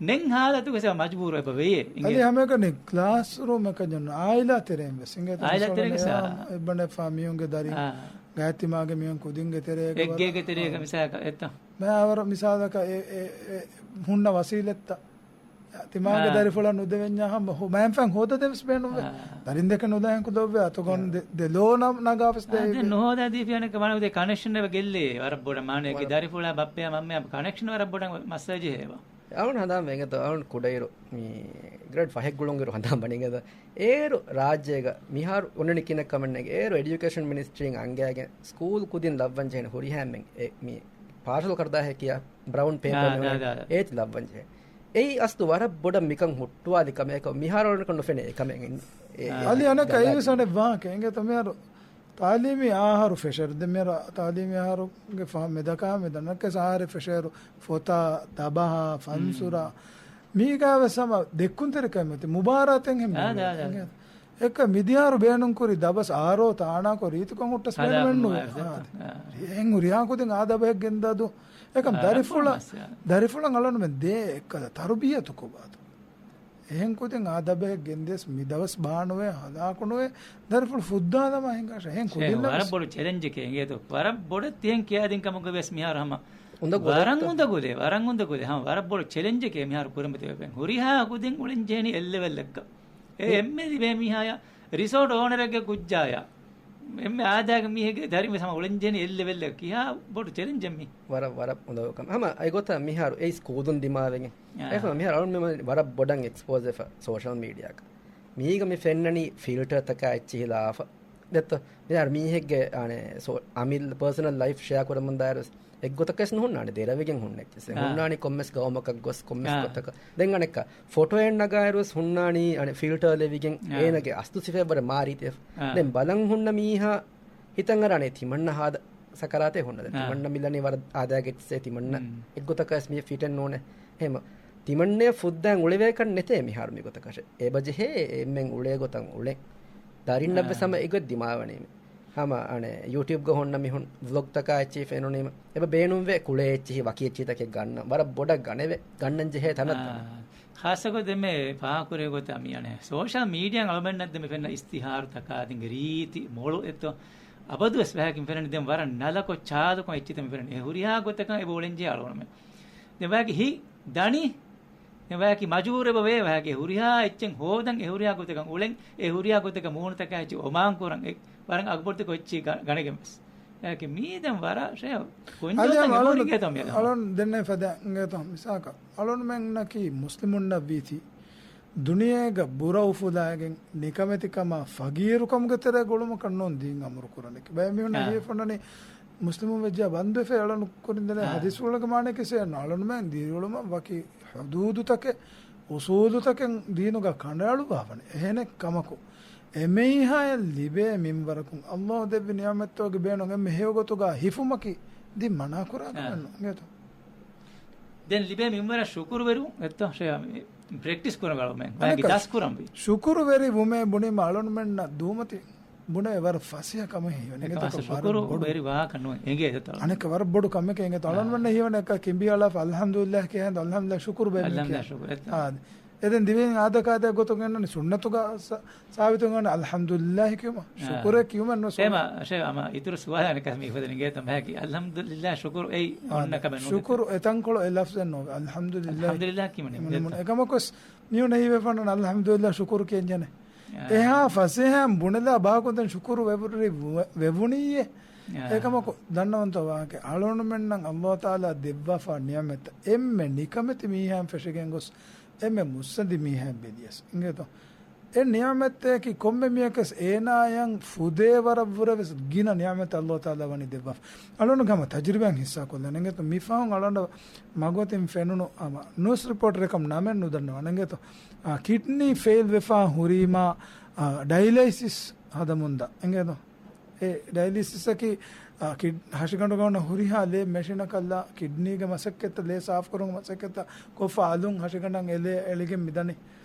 ނެން ހާލަތުގަ ސަ މަޖުބޫރު އެބަ ވެޔޭ އިނގޭ. އަދި ހަމައެކަނި ކްލާސްރޫމް އެކަން އާއިލާ ތެރެއިން ވެސް އިނގޭތޯ. އާއިލާ ތެރެއިން ވެސް އާ. އެއްބަނޑެފާ މީހުންގެ ދަރި އާ. ގާތްތިމާގެ މީހުން ކުދިންގެ ތެރޭގަ ވަރަށް އެއްގޭގެ ތެރޭގަ އާ. މިސާލަކަށް އެތަ. މައި އަވަރ މިސާލަކަށް އެ، އެ، އެ ހުންނަ ވަސީލަތްތައް ތިމާގެ އާ. ދަރިފުޅަށް ނުދެވެންޏާ ހަމަ ހު-، މައިންފަން ހޯދަދޭން ވެސް ބޭނުންވޭ. އާ. ދަރިން ދެކެ ނުލައިން ކުދޮއްވޭ އަތުގަނޑު އާ. ދެ-، ދެލޯ ނަ-، ނަގާ ވެސް އާ، ދެ ދެ ނުހޯދާ ދީފިޔާނެ ކަމާނު ދެ ކަނެކްޝަން އެބަ ގެއްލޭ ވަރަށް ބޮޑަށް މާނައެކެ ވަރަށް. ދަރިފުޅާ ބައްޕަޔާ މަންމަޔާ ކަނެކްޝަން ވަރަށް ބޮޑަށް މައްސަލަ ޖެހޭ އެބަ. އަޅުން ހަނދާން ވެގެންތޯ އަޅުން ކުޑައިރު މި ގްރޭޑް ފަހެއް ގުޅުން އިރު ހަނދާން ބަނީގެންތޯ. އޭރު ރާއްޖޭގަ މިހާރު އޮންނަނީ ކިހިނެއް ކަމެއް ނޭނގެ. އޭރު އެޑިޔުކޭޝަން މިނިސްޓްރީން އަންގައިގެން ސްކޫލް ކުދިން ލައްވަން ޖެހޭނެ ހުރިހާ އެންމެން އެ މި ޕާޝަލް ކަރުދާހޭ ކިޔާ ބްރައުން ޕޭޕަރ އާ، މި އާ، އޮންނަނީ އާ، އާ. އޭތި ލައްވަން ޖެހޭ. އެއީ އަސްލު ވަރަށް ބޮޑަށް މިކަން ހުއްޓުވާލި ކަމެއް. އެކަމަ މިހާރު އަޅުގަނޑަކަށް ނުފެނޭ އެކަމެއް. އެ، އާ. އެ، އަލި އަނެއްކާ އެއީ ވެސް އަނެއް ވާހަކަ އިނގޭތޯ މިހާރު ތާލީމީ އާހާރު ފެށޭއިރު، ދެން މިހާރު ތާލީމީ އާހާރުގެ ފަހަށް މެދަކާ މެދަނަކަސް އާހާރެއް ފެށޭއިރު، ފޮތާ، ދަބަހާ، ފަންސުރާ، މީގާ ވެސް ހަމަ ދެއްކުންތެރިކަމެއް މުބާރާތެއް ހެން އާ، އާ، އާ. އެކަ މިދިޔާރު ބޭނުންކުރި ދަބަސް އާރޯ ތާނާކޮށް ރީތިކޮށް ހުއްޓަސް ބޭނުމެއްނުވޭ. އާ، އާ. އެހެން ހުރިހާ ކުދިން އާ ދަބަހެއް ގެންދާ ދު. އެކަމް އާ، ދަރިފުޅަށް، އާ. ދަރިފުޅަށް އަޅަންމެން ދޭ އެއްކަލަ ތަރުބިޔަތު ކޮބާތު. އެހެން ކުދިން އާ ދަބަހެއް ގެންދިޔަސް މި ދަވަސް ބާނުވޭ، ހަލާކުނުވޭ، ދަރިފުޅު ފުއްދާލަމާ ހިނގާށޭ. އެހެން ކުދިންނަށް ވަރަށް ވެސް ބޮޑު ޗެލެންޖެކޭ އިނގޭތޯ. ވަރަށް ބޮޑަށް ތިހެން ކިޔާދިން ކަމުގަ ވެސް މިހާރު ހަމަ އުނދަގުލެއްތަ؟ ވަރަށް އުނދަގުލޭ، ވަރަށް އުނދަގުލޭ. ހަމަ ވަރަށް ބޮޑު ޗެލެންޖެކޭ މިހާރު ކުރިމަތިވެފަ. ހުރިހާ ކުދިން އުޅެން ޖެހެނީ އެއްލެވެލްއެއްގަ. އެ އެ އެންމެ ލިބޭ މީހާޔަށް ރިސޯޓް އޯނަރެއްގެ ކުއްޖާޔަށް އެންމެ އާދައިގެ މީހެއްގެ ދަރިން ވެސް ހަމަ އުޅެން ޖެހެނީ އެއްލެވެލްއެއް. ކިހާ ބޮޑު ޗެލެންޖެއް މީ. ވަރަށް، ވަރަށް އުނދަގޫ ކަމެއް. ހަމަ އެގޮތަށް މިހާރު އެ ސްކޫލުން ދިމާވެގެން. އާ. އެފަ މިހާރު އަޅުންމެން ވަރަށް ބޮޑަށް އެކްސްޕޯޒް ވެފަ ސޯޝަލް މީޑިއާގަ. މީގަ މި ފެންނަނީ ފިލްޓަރތަކާ އެއްޗިހި ލާފަ. ދެއްތޯ؟ މިހާރު މީހެއްގެ، އާނެ، ސޯ-، އަމިއްލަ ޕާސަނަލް ލައިފް ޝެއާ ކުރަމުން ދާއިރު އެއްގޮތަކަށް ނުހުންނާނެ ދެރަވެގެން ހުންނަ އެއްޗެއް. އާ. ހުންނާނީ ކޮންމެސް ގައުމަކަށް ގޮސް ކޮންމެސް އާ. ގޮތަކަށް. ދެން އަނެއްކާ ފޮޓޯއެއް ނަގާއިރުވެސް ހުންނާނީ އަނެއް ފިލްޓަރ ލެވިގެން އާ. އޭނަގެ އަސްލު ސިފައެއް ވަރަށް މާ ރީތި. އާ. ދެން ބަލަން ހުންނަ މީހާ ހިތަށް އަރާނެ ތިމަންނަ ހާދަ ސަކަރާތެއް ހުންނަ. ދެން އާ. ތިމަންނަ މިލަނީ ވަރަށް އާދައިގެ އެއްޗެއް ތިމަންނަ މް. އެއްގޮތަކަށް ވެސް މި ފިޓެއް ނޫނޭ. އެހެމަ ތިމަންނަ ފުއްދާން އުޅެވޭކަށް ނެތޭ މިހާރު މިގޮތަކަށެއް. އެބަޖެހޭ އެ އެންމެން އުޅޭ ގޮތަށް އުޅެން. ދަރިންނަށްވެސް އާ. ހަމަ އެގޮތް ދިމާވަނީމެ. ހަމަ އަނެއް ޔޫޓިއުބްގަ ހުންނަ މިހުން ވްލޮގްތަކާ އެއްޗިހި ފެނުނީމަ އެބަ ބޭނުންވޭ ކުޅޭ އެއްޗިހި ވަކި އެއްޗިތަކެއް ގަންނަން. ވަރަށް ބޮޑަށް ގަނެވޭ. ގަންނަން ޖެހޭ ތަނަށް އާ. ތަނަށް. ޚާއްޞަކޮށް ދެންމެ ފާހަކުރޭ ގޮތަށް މި އަނެއް ސޯޝަލް މީޑިއާ އަޅުމެންނަށް ދެންމެ ފެންނަ އިސްތިހާރުތަކާ ދެން ރީތި މޮޅު އެއްތޯ އަބަދުވެސް ވަހަކިން ފެންނަނީ ދެން ވަރަށް ނަލަކޮށް ޗާލުކޮށް އެއްޗިތައް މި ފެންނަނީ. އެ ހުރިހާ ގޮތަކަށް އެބަ އުޅެން ޖެހޭ އަޅުގަނޑުމެން. ދެން ވަހަކި ހިތް ދަނީ ދެން ވަޔަކީ މަޖުބޫރު އެބަ ވޭ ވަޔަކީ ހުރިހާ އެއްޗެއް ހޯދަން އެ ހުރިހާ ގޮތަކަށް އުޅެން އެ ހުރިހާ ގޮތަކަށް މޫނުތަކާ އެއްޗެއް އޮމާން ކުރަން އެ ވަރަން އަގުބޮޑުތަކޮށް އެއްޗިހި ގަ-، ގަނެގެން ވެސް. ވަޔަކީ މީ ދެން ވަރަށް ޝޭ ކުންޖޯ އަދި ތަން އަޅުން، އެބަހުރި އިނގޭތޯ މިއަދު. އަޅުން ދެންނެ ފަދަ އިނގޭތޯ މިސާކަށް އަޅުންމެންނަކީ މުސްލިމުންނަށް ވީތީ ދުނިޔޭގަ ބުރަ އުފުލާގެން ނިކަމެތިކަމާ ފަގީރުކަމުގެ ތެރޭ ގުޅުމަކަށް ނޫން ދީން އަމުރު ކުރަނީ. ބައެއް މީހުންނަށް އާ. ހީވެފަންނަނީ މުސްލިމުން ވެއްޖާ ބަންދުވެފަ އަޅަން ކުރިންދެނޭ އާ. ހަދީސްފުޅުގެ މާނައަކީ ސޭން އަޅުންމެން ދީރިއުޅުމަށް ވަކި ޙުދޫދުތަކެއް، އުސޫލުތަކެއް ދީނުގަ ކަނޑައަޅުއްވާފަނެ. އެހެނެއް ކަމަކު، އެމީހާޔަށް ލިބޭ މިންވަރަކުން ﷲ ދެއްވި ނިޢުމަތްތަކުގެ ބޭނުން އެންމެ ހެޔޮގޮތުގަ ހިފުމަކީ ދީން މަނާކުރާ އާ. ކަމެއް ނޫން. ދެން ލިބޭ މިންވަރަށް ޝުކުރުވެރިވުން އެއްތޯ ޝޭ ޕްރެކްޓިސް ކުރަން އަޅުމެން. ވައިގި އަނެއްކާ ދަސް ކުރަންވީ. ޝުކުރުވެރި ވުމޭ ބުނީމަ އަޅުންމެންނަށް ދޫމަތި ބުނެ ވަރަށް ފަސޭހަ ކަމެއް ހީވަނީ. އެކަމަކު އިނގޭތޯ ވަރަށް ބޮޑު، ޝުކުރުވެރި ވާހަކަ ނޫން. އެނގޭތޯ އަޅުން. އަނެއްކާ ވަރަށް ބޮޑު ކަމެކޭ އިނގޭތޯ. އާ. އަޅުންމެންނަށް ހީވަނީ އެކަ ކިނބިއަޅާފަ އަލްޙަމްދުލިއްލާހް ކިޔާ ހިނދު އަލްޙަމްދުލިއްލާހް ޝުކުރު ބޭނުން އަލްޙަމްދުލިއްލާހް ކިޔާ. ޝުކުރު އެއްތޯ. އާ. އެ ދެން ދިވެހިން އާދަކާދަ ގޮތުން އެންނަނީ ސުންނަތުގަ ސަ-، ސާބިތު އޮންނަނީ އަލްޙަމްދުލިއްލާހި ކިޔުމަށް. އާ. ޝުކުރެއް ކިޔުމެއް ނުވެސް އެމަ، ޝޭ އަމަ އިތުރު ސުވާލެއް ކަމެއް އިފަދަ ނިނގޭތަ މަހަކީ އަލްޙަމްދުލިއްލާހް ޝުކުރު އެއީ އާ، އޮންނަ ކަމެއް ނޫން. ޝުކުރު އެތަންކޮޅު އެ ލަފްޒެއް ނޫން. އަލްޙަމްދުލިއްލާހް. އަލްޙަމްދުލިއްލާހް ކިޔުމަށް ނިނގޭތަ. އެކަމަކުސް މީހުން ހީވެފަންނަން އަލްޙަމްދުލިއްލާހް ޝުކުރު ކިޔަންޖެހޭ. އާ. އެހާ ފަސޭހައިން ބުނެލާ ބާކުން ދެން ޝުކުރު ވެވުރި ވެ-، ވެވުނީއޭ. އާ. އެކަމަކު ދަންނަވަންތޯ ވާހަކަ އަޅުގަނޑުމެންނަށް ﷲ ތަޢާލާ ދެއްވާފާ ނިޢުމަތްތައް އެންމެ ނިކަމެތި މީހާއިން ފެށިގެން ގޮސް އެންމެ މުއްސަނދި މީހާއިން ބެލިޔަސް އިނގޭތޯ. އެ ނިޢުމަތްތަކަކީ ކޮންމެ މީހަކަސް އޭނާޔަށް ފުދޭ ވަރަށްވުރެ ވެސް ގިނަ ނިޢުމަތް އައްލާހު ތަޢާލާ ވަނީ ދެއްވާފަ. އަޅުގަނޑު ހަމަ ތަޖުރިބާއިން ހިއްސާކޮށްލަން އިނގޭތޯ. މިފަހުން އަޅުގަނޑަށް މަގުމަތިން ފެނުނު ހަމަ ނޫސް ރިޕޯޓަރެއް ކަމަށް ނަމެއް ނުދަންނަވަން އިނގޭތޯ. އާ، ކިޑްނީ ފެއިލް ވެފާ ހުރީމާ، އާ، ޑައިލައިސިސް ހަދަމުންދާ އިނގޭތޯ. އެ ޑައިލިސިސަކީ، އާ، ކިޑް-، ހަށިގަނޑުގަ އޮންނަ ހުރިހާ ލޭ މެޝިނަކަށްލާ ކިޑްނީގެ މަސައްކަތްތައް، ލޭ ސާފުކުރުމުގެ މަސައްކަތްތައް ކޮށްފަ އަލުން ހަށިގަނޑަށް އެ ލޭ އެޅިގެން މިދަނީ.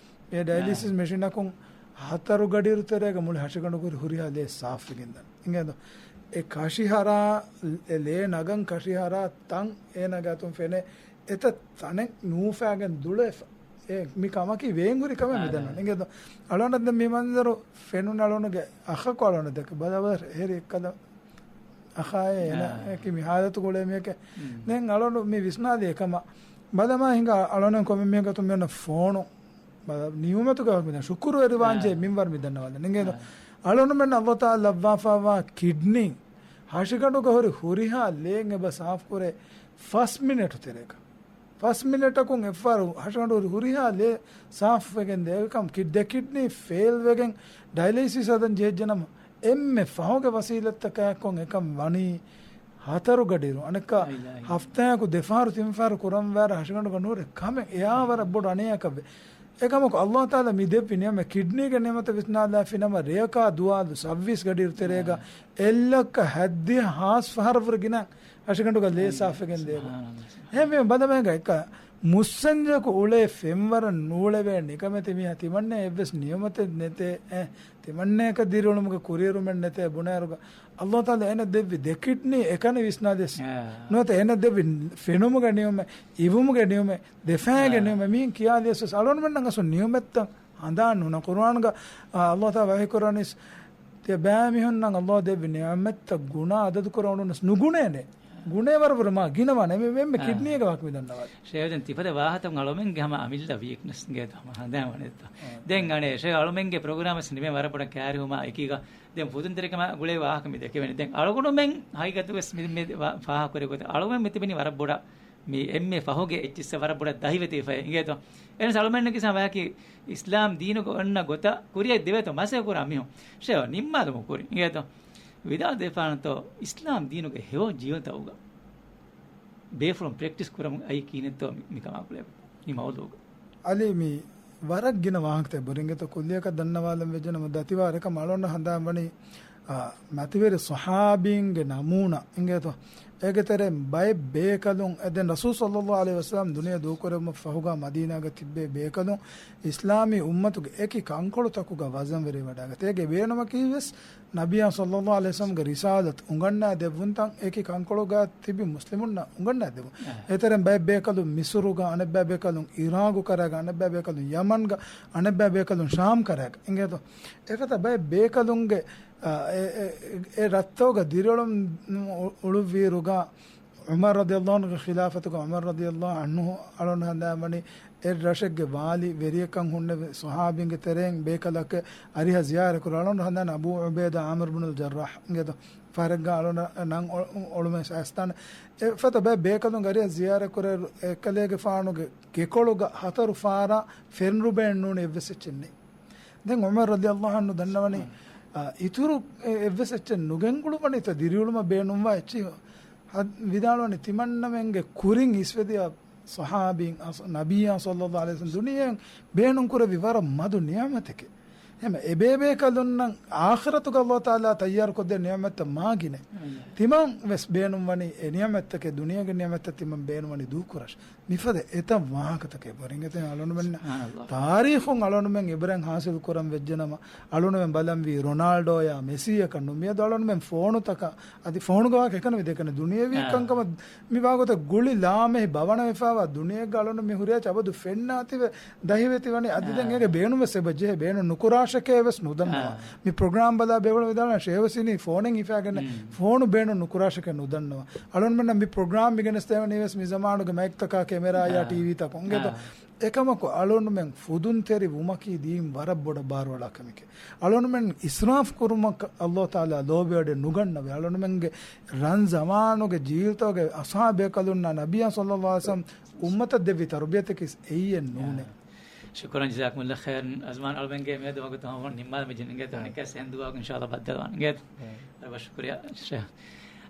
އެ ޑައިލިސިސް މެޝިނަކުން ހަތަރު ގަޑިއިރު ތެރޭގަ މުޅި ހަށިގަނޑުގަ ހުރި ހުރިހާ ލޭ ސާފުވެގެން ދަނީ. އިނގޭތޯ؟ އެ ކަށިހަރާ، އެ ލޭ ނަގަން ކަށިހަރާ ތަން އޭނާގެ އަތުން ފެނޭ. އެތައް ތަނެއް ނޫފާގެން ދުޅޭފަ. އެ މި ކަމަކީ ވޭންހުރި ކަމެއް މިދަންނަ. އާ. އިނގޭތޯ؟ އަޅުގަނޑަށް ދެން މި މަންޒަރު ފެނުން އަޅުގަނޑުގެ އަޚަކު އަޅުގަނޑަށް ދެކެ ބަލަވަރ ހެރި އެއްކަލަ އަޚާއޭ އޭނަ އާ. އެކި މި ހާލަތު ގުޅޭ މީހެކޭ. މް. ދެން އަޅުގަނޑު މި ވިސްނާލި އެކަމަށް. ބަލަމާ ހިނގާ އަޅުގަނޑު ކޮންމެ މީހަކަށް މި އޮންނަ ފޯނު. ބަލަ ނިޢުމަތުގެ ވަކި މިދަން ޝުކުރުވެރިވާންޖެހޭ އާ. މިންވަރު މިދަންނަވާލަން. އިނގޭތޯ؟ އާ. އަޅުގަނޑުމެން އައްލާހު ތަޢާލާ ލައްވާފައިވާ ކިޑްނީ ހަށިގަނޑުގަ ހުރި ހުރިހާ ލޭން އެބަ ސާފުކުރޭ ފަސް މިނެޓު ތެރޭގަ. ފަސް މިނެޓަކުން އެއްފަހަރު ހަށިގަނޑު ހުރި ހުރިހާ ލޭ ސާފުވެގެން ދޭ. އެކަމް ކި-، ދެ ކިޑްނީ ފެއިލް ވެގެން ޑައިލައިސިސް ހަދަން ޖެހިއްޖެނަމަ، އެންމެ ފަހުގެ ވަސީލަތްތަކާއެކު އެކަން ވަނީ ހަތަރު ގަޑިއިރު. އަނެއްކާ އައިލާ، އައިލާ. ހަފްތާއަކު ދެފަހަރު ތިންފަހަރު ކުރަންވާ ހަށިގަނޑުގަ ނުހުރޭ ކަމެއް އެއާ ވަރަށް ބޮޑު އަނިޔާކަށްވޭ. އެކަމަކު އައްލާހު ތަޢާލާ މި ދެއްވި ނިޢުމަތް، ކިޑްނީގެ ނިޢުމަތަށް ވިސްނާލާފިނަމަ، ރެޔަކާ ދުވާލު ސައްވީސް ގަޑިއިރު ތެރޭގަ އާ. އެއްލައްކަ ހައްދިހަ ހާސް ފަހަރަށްވުރެ ގިނަ ހަށިގަނޑުގަ ލޭ އައި، ސާފުވެގެން ދޭ. ސުބްޙާނަﷲ. އެހެންވީމަ ބަލަމޭގަ އެކަ މުއްސަންޖަކު އުޅޭ ފެންވަރަށް ނޫޅެވޭ ނިކަމެތި މީހާ ތިމަންނަ އެއްވެސް ނިޢުމަތެއް ނެތޭ، އެ، ތިމަންނަޔަކަށް ދިރިއުޅުމުގެ ކުރިއެރުމެއް ނެތޭ ބުނާއިރުގަ، އައްލާހު ތަޢާލާ އޭނަ ދެއްވި ދެ ކިޑްނީ އެކަނި ވިސްނާލިޔަސް. އާ. ނުވަތަ އޭނަ ދެއްވި ފެނުމުގެ ނިޢުމަތް، އިވުމުގެ ނިޢުމަތް، ދެފާގެ އާ. ނިޢުމަތް މިހިން ކިޔާލިޔަސް ވެސް އަޅުގަނޑުމެންނަށް އަސްލު ނިޢުމަތްތައް ހަނދާން ނޫން. ޤުރުއާނުގަ، އާ، އައްލާހު ތަޢާލާ ވަޙީ ކުރަނީސް ތިޔަބައިމީހުންނަށް އައްލާހު ދެއްވި ނިޢުމަތްތައް ގުނާ އަދަދު ކުރަން އުޅުނަސް ނުގުނޭނެ. ގުނޭ ވަރަށްވުރެ މާ ގިނަވާނެ. އެމެ-، އެމެ އާ. ކިޑްނީގެ ވާހަކަ މި ދަންނަވާލި. ޝޭވް ދެން ތިފަދަ ވާހަކަތައް އަޅުމެންގެ ހަމަ އަމިއްލަ ވީކްނެސް ގެ ހަމަ ހަނދާން ވަނެތަ. އާ. ދެން އަނެއް ޝޭވް އަޅުމެންގެ ޕްރޮގްރާމް ވެސް ނިމޭ ވަރަށް ބޮޑަށް ކައިރިވުމާ އެކީގަ ދެން ފުދުންތެރިކަމާ ގުޅޭ ވާހަކަ މި ދެކެވެނީ. ދެން އަޅުގަނޑުމެން ހަގީގަތުގަސް މި، މި ވާ-، ފާހަގަކުރި ގޮތަށް އަޅުމެން މި ތިބެނީ ވަރަށް ބޮޑަށް މި އެންމެ ފަހުގެ އެއްޗިއްސަށް ވަރަށް ބޮޑަށް ދަހިވެތިވެފައި އިނގޭތޯ. އެހެނަސް އަޅުމެންނަކީ ސަމާކީ އިސްލާމް ދީނުގަ އޮންނަ ގޮތަށް ކުރިއަށް ދެވޭތޯ މަސައްކަތް ކުރާ މީހުން. ޝޭވް ނިންމާލުމުގެ ކުރިން އިނގޭތޯ. ވިދާޅު ދެފާނަތޯ އިސްލާމް ދީނުގެ ހެޔޮ ޖީވަންތައުގަ ބޭފުޅުން ޕްރެކްޓިސް ކުރަމުން އައީ ކިހިނެއްތޯ މި، މިކަމާ ގުޅޭ މި މައުޟޫގަ. އަލީ މި ވަރަށް ގިނަ ވާހަކަތައް ބުރިނގެތޯ ކުއްލިއަކަށް ދަންނަވާލަން ވެއްޖެނަމަ ދަތިވާރަކަށް އަޅުގަނޑަށް ހަނދާން ވަނީ، އާ، މަތިވެރި ޞަޙާބީންގެ ނަމޫނާ އިނގޭތޯ. އޭގެ ތެރެއިން ބައެއް ބޭކަލުން، އެ ދެން ރަސޫލު ޞައްލައްލާހު ޢަލައިހި ވަސައްލަމް ދުނިޔެ ދޫކުރެއްވުމަށް ފަހުގަ މަދީނާގަ ތިއްބޭ ބޭކަލުން އިސްލާމީ އުއްމަތުގެ އެކި ކަންކޮޅުތަކުގަ ވަޒަންވެރިވެވަޑައިގަތީ. އޭގެ ބޭނުމަކީ ވެސް ނަބިއްޔާ ޞައްލައްލާހު ޢަލައިހި ވަސައްލަމްގެ ރިސާލަތު އުނގަންނާ ދެއްވުންތައް އެކި ކަންކޮޅުގަ ތިބި މުސްލިމުންނަށް އުނގަންނާ ދެއްވުން. އެ. އޭތެރެން ބައެއް ބޭކަލުން މިސުރުގަ، އަނެއްބައި ބޭކަލުން އިރާގު ކަރައިގަ، އަނެއްބައި ބޭކަލުން ޔަމަންގަ، އަނެއްބައި ބޭކަލުން ޝާމް ކަރައިގަ އިނގޭތޯ. އެފަދަ ބައެއް ބޭކަލުންގެ، އަ، އެ، އެ، އެ ރަށްތަކުގަ ދިރިއުޅުން އުޅުއްވިއިރުގަ، ޢުމަރު ރަޟިޔައްލާހު ޢަންހުގެ ޚިލާފަތުގަ ޢުމަރު ރަޟިޔައްލާހު ޢަންހު އަޅުގަނޑު ހަނދާންވަނީ އެ ރަށެއްގެ ވާލީ ވެރިއެއްކަން ހުންނެވި ޞަޙާބީންގެ ތެރެއިން ބޭކަލަކަށް އަރިހަށް ޒިޔާރަތް ކުރި އަޅުގަނޑު ހަނދާން އަބޫ ޢުބައިދާ ޢާމިރު ބުނުލް ޖައްރާޙް އިނގޭތޯ. ފަހަރެއްގަ އަޅުގަނޑު ނަން އޮ-، އޮޅުމެއް ސައިސްތާނެ. އެފަދަ ބައެއް ބޭކަލުން އަރިހަށް ޒިޔާރަތް ކުރޭ އެކަލޭގެފާނުގެ ގެކޮޅުގަ ހަތަރު ފާރާ ފެންރުބައެއް ނޫނީ އެއްވެސް އެއްޗެއް ނެތް. ދެން ޢުމަރު ރަޟިޔައްލާހު ޢަންހު ދަންނަވަނީ، އާ، އިތުރު އެ-، އެއްވެސް އެއްޗެއް ނުގެންގުޅުވަނީތަ ދިރިއުޅުމަށް ބޭނުންވާ އެއްޗެއް؟ ހަ-، ވިދާޅުވަނީ ތިމަންނަމެންގެ ކުރިން އިސްވެދިޔަ ޞަޙާބީން އަސް-، ނަބިއްޔާ ޞައްލައްލާހު ޢަލައިހި ވަސައްލަމް ދުނިޔެއިން ބޭނުންކުރެއްވި ވަރަށް މަދު ނިޢުމަތެކޭ. އެހެންވެ އެބޭބޭކަލުންނަށް އާޚިރަތުގަ އައްލާހު ތަޢާލާ ތައްޔާރުކޮށްދޭ ނިޢުމަތްތައް މާ ގިނަ. ތިމަން ވެސް ބޭނުންވަނީ އެ ނިޢުމަތްތަކެއް، ދުނިޔޭގެ ނިޢުމަތްތައް ތިމަން ބޭނުންވަނީ ދޫކުރަށް. މިފަދަ އެތައް ވާހަކަތަކެއް ބުރިނގެތެ އަޅުނުމެން ސުބްޙާނަﷲ. ތާރީޚުން އަޅުނުމެން އިބްރަތް ހާސިލް ކުރަން ވެއްޖެނަމަ، އަޅުނުމެން ބަލަންވީ ރޮނާލްޑޯޔާ މެސީއަކަށް ނޫން. މިއަދު އަޅުނުމެން ފޯނުތަކަށް، އަދި ފޯނުގަ ވާހަކަ އެކަނި ވިދެކަނެ ދުނިޔެވީ އާ. ކަންކަމަށް މި ވާގޮތަށް ގުޅި ލާމެހި ބަވަނަވެފައިވާ ދުނިޔެއެއްގަ އަޅުނު މި ހުރިހާ އަބަދު ފެންނާތިވެ ދަހިވެތި ވަނީ. އަދި ދެން އާ. އޭގެ ބޭނުން ވެސް އެބަ ޖެހޭ. ބޭނުން ނުކުރާށެކޭ ވެސް ނުދަންނަވާ. އާ. މި ޕްރޮގްރާމް ބަލާ ބޭފުޅުން ވިދާޅުވާ ޝޭވަސް އިނީ ފޯނެއް ހިފާގެން މް. ފޯނު ބޭނުން ނުކުރާށެކޭ ނުދަންނަވާ. އަޅުންމެންނަށް މި ޕްރޮގްރާމް މި ގެނެސްދެވެނީ ވެސް މި ޒަމާނުގެ މައިކްތަކާ ކެމެރާއާ އާ. ޓީވީތަކުން އިނގޭތޯ. އާ. އެކަމަކު އަޅުންމެން ފުދުންތެރި ވުމަކީ ދީން ވަރަށް ބޮޑަށް ބާރުއަޅާ ކަމެކޭ. އަޅުންމެން އިސްރާފް ކުރުމަށް އައްލާހު ތަޢާލާ ލޯބިވަޑައެއް ނުގަންނަވޭ. އަޅުންމެންގެ ރަން ޒަމާނުގެ ޖީލްތަކުގެ އަޞްޙާބޭކަލުންނާ ނަބިއްޔާ ޞައްލައްލާހު ޢަލައިހި ވަސައްލަމް އުއްމަތަށް ދެއްވި ތަރުބިޔަތަކީ އެއީއެއް ނޫނޭ. އާ. ޝުކުރަން ޖަޒާކުމުﷲ ޚައިރަން. އަޒްމާން، އަޅުމެންގެ މިއަދު ވަގުތު ހަމަވުން ނިންމާލަމިޖެ އިނގޭތޯ. އެހެން. އަނެއްކާސް އެހެން ދުޢާއަކުން އިންޝާﷲ ބައްދަލުވާން އިނގޭތޯ. އެހެން. ވަރަށް ވަރަށް ޝުކުރިއްޔާ.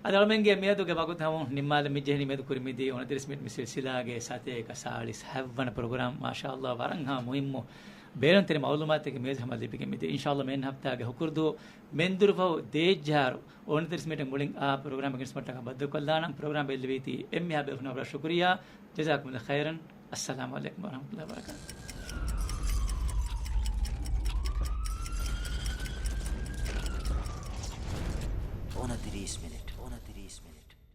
އަދި އަޅުމެންގެ މިއަދުގެ ވަގުތު ހަމަވުން ނިންމާލަމިޖެ. އެހެނީ މިއަދު ކުރި މިދިޔަ އުނަތިރީސް މިނިޓް މި ސިލްސިލާގެ ސަތޭކަ ސާޅީސް ހަތްވަނަ ޕްރޮގްރާމް. މާޝާﷲ، ވަރަށް ހާ މުހިއްމު ބޭނުންތެރި މަޢުލޫމާތެއްގެ މޭޒު ހަމަ ލިބިގެން މިދިޔަ. އިންޝާﷲ މިއަންނަ ހަފްތާގެ ހުކުރުދުވަހު މެންދުރުފަހު ދޭއްޖަހާރު އުނަތިރީސް މިނިޓެއް މުޅިން އާ ޕްރޮގްރާމް ގެނެސްމަށްޓަކާ ބައްދަލުކޮށްލާނަން. ޕްރޮގްރާމް ބެއްލެވީތީ އެންމެހާ ބޭފުޅުންނަށް ވަރަށް ޝުކުރިއްޔާ. ޖަޒާކުމުﷲ ޚައިރަން. އައްސަލާމު ޢަލައިކުމް ވަރަޙްމަތުﷲ ވަބަރަކާތުހު. އުނަތިރީސް މިނިޓް، އުނަތިރީސް މިނިޓް.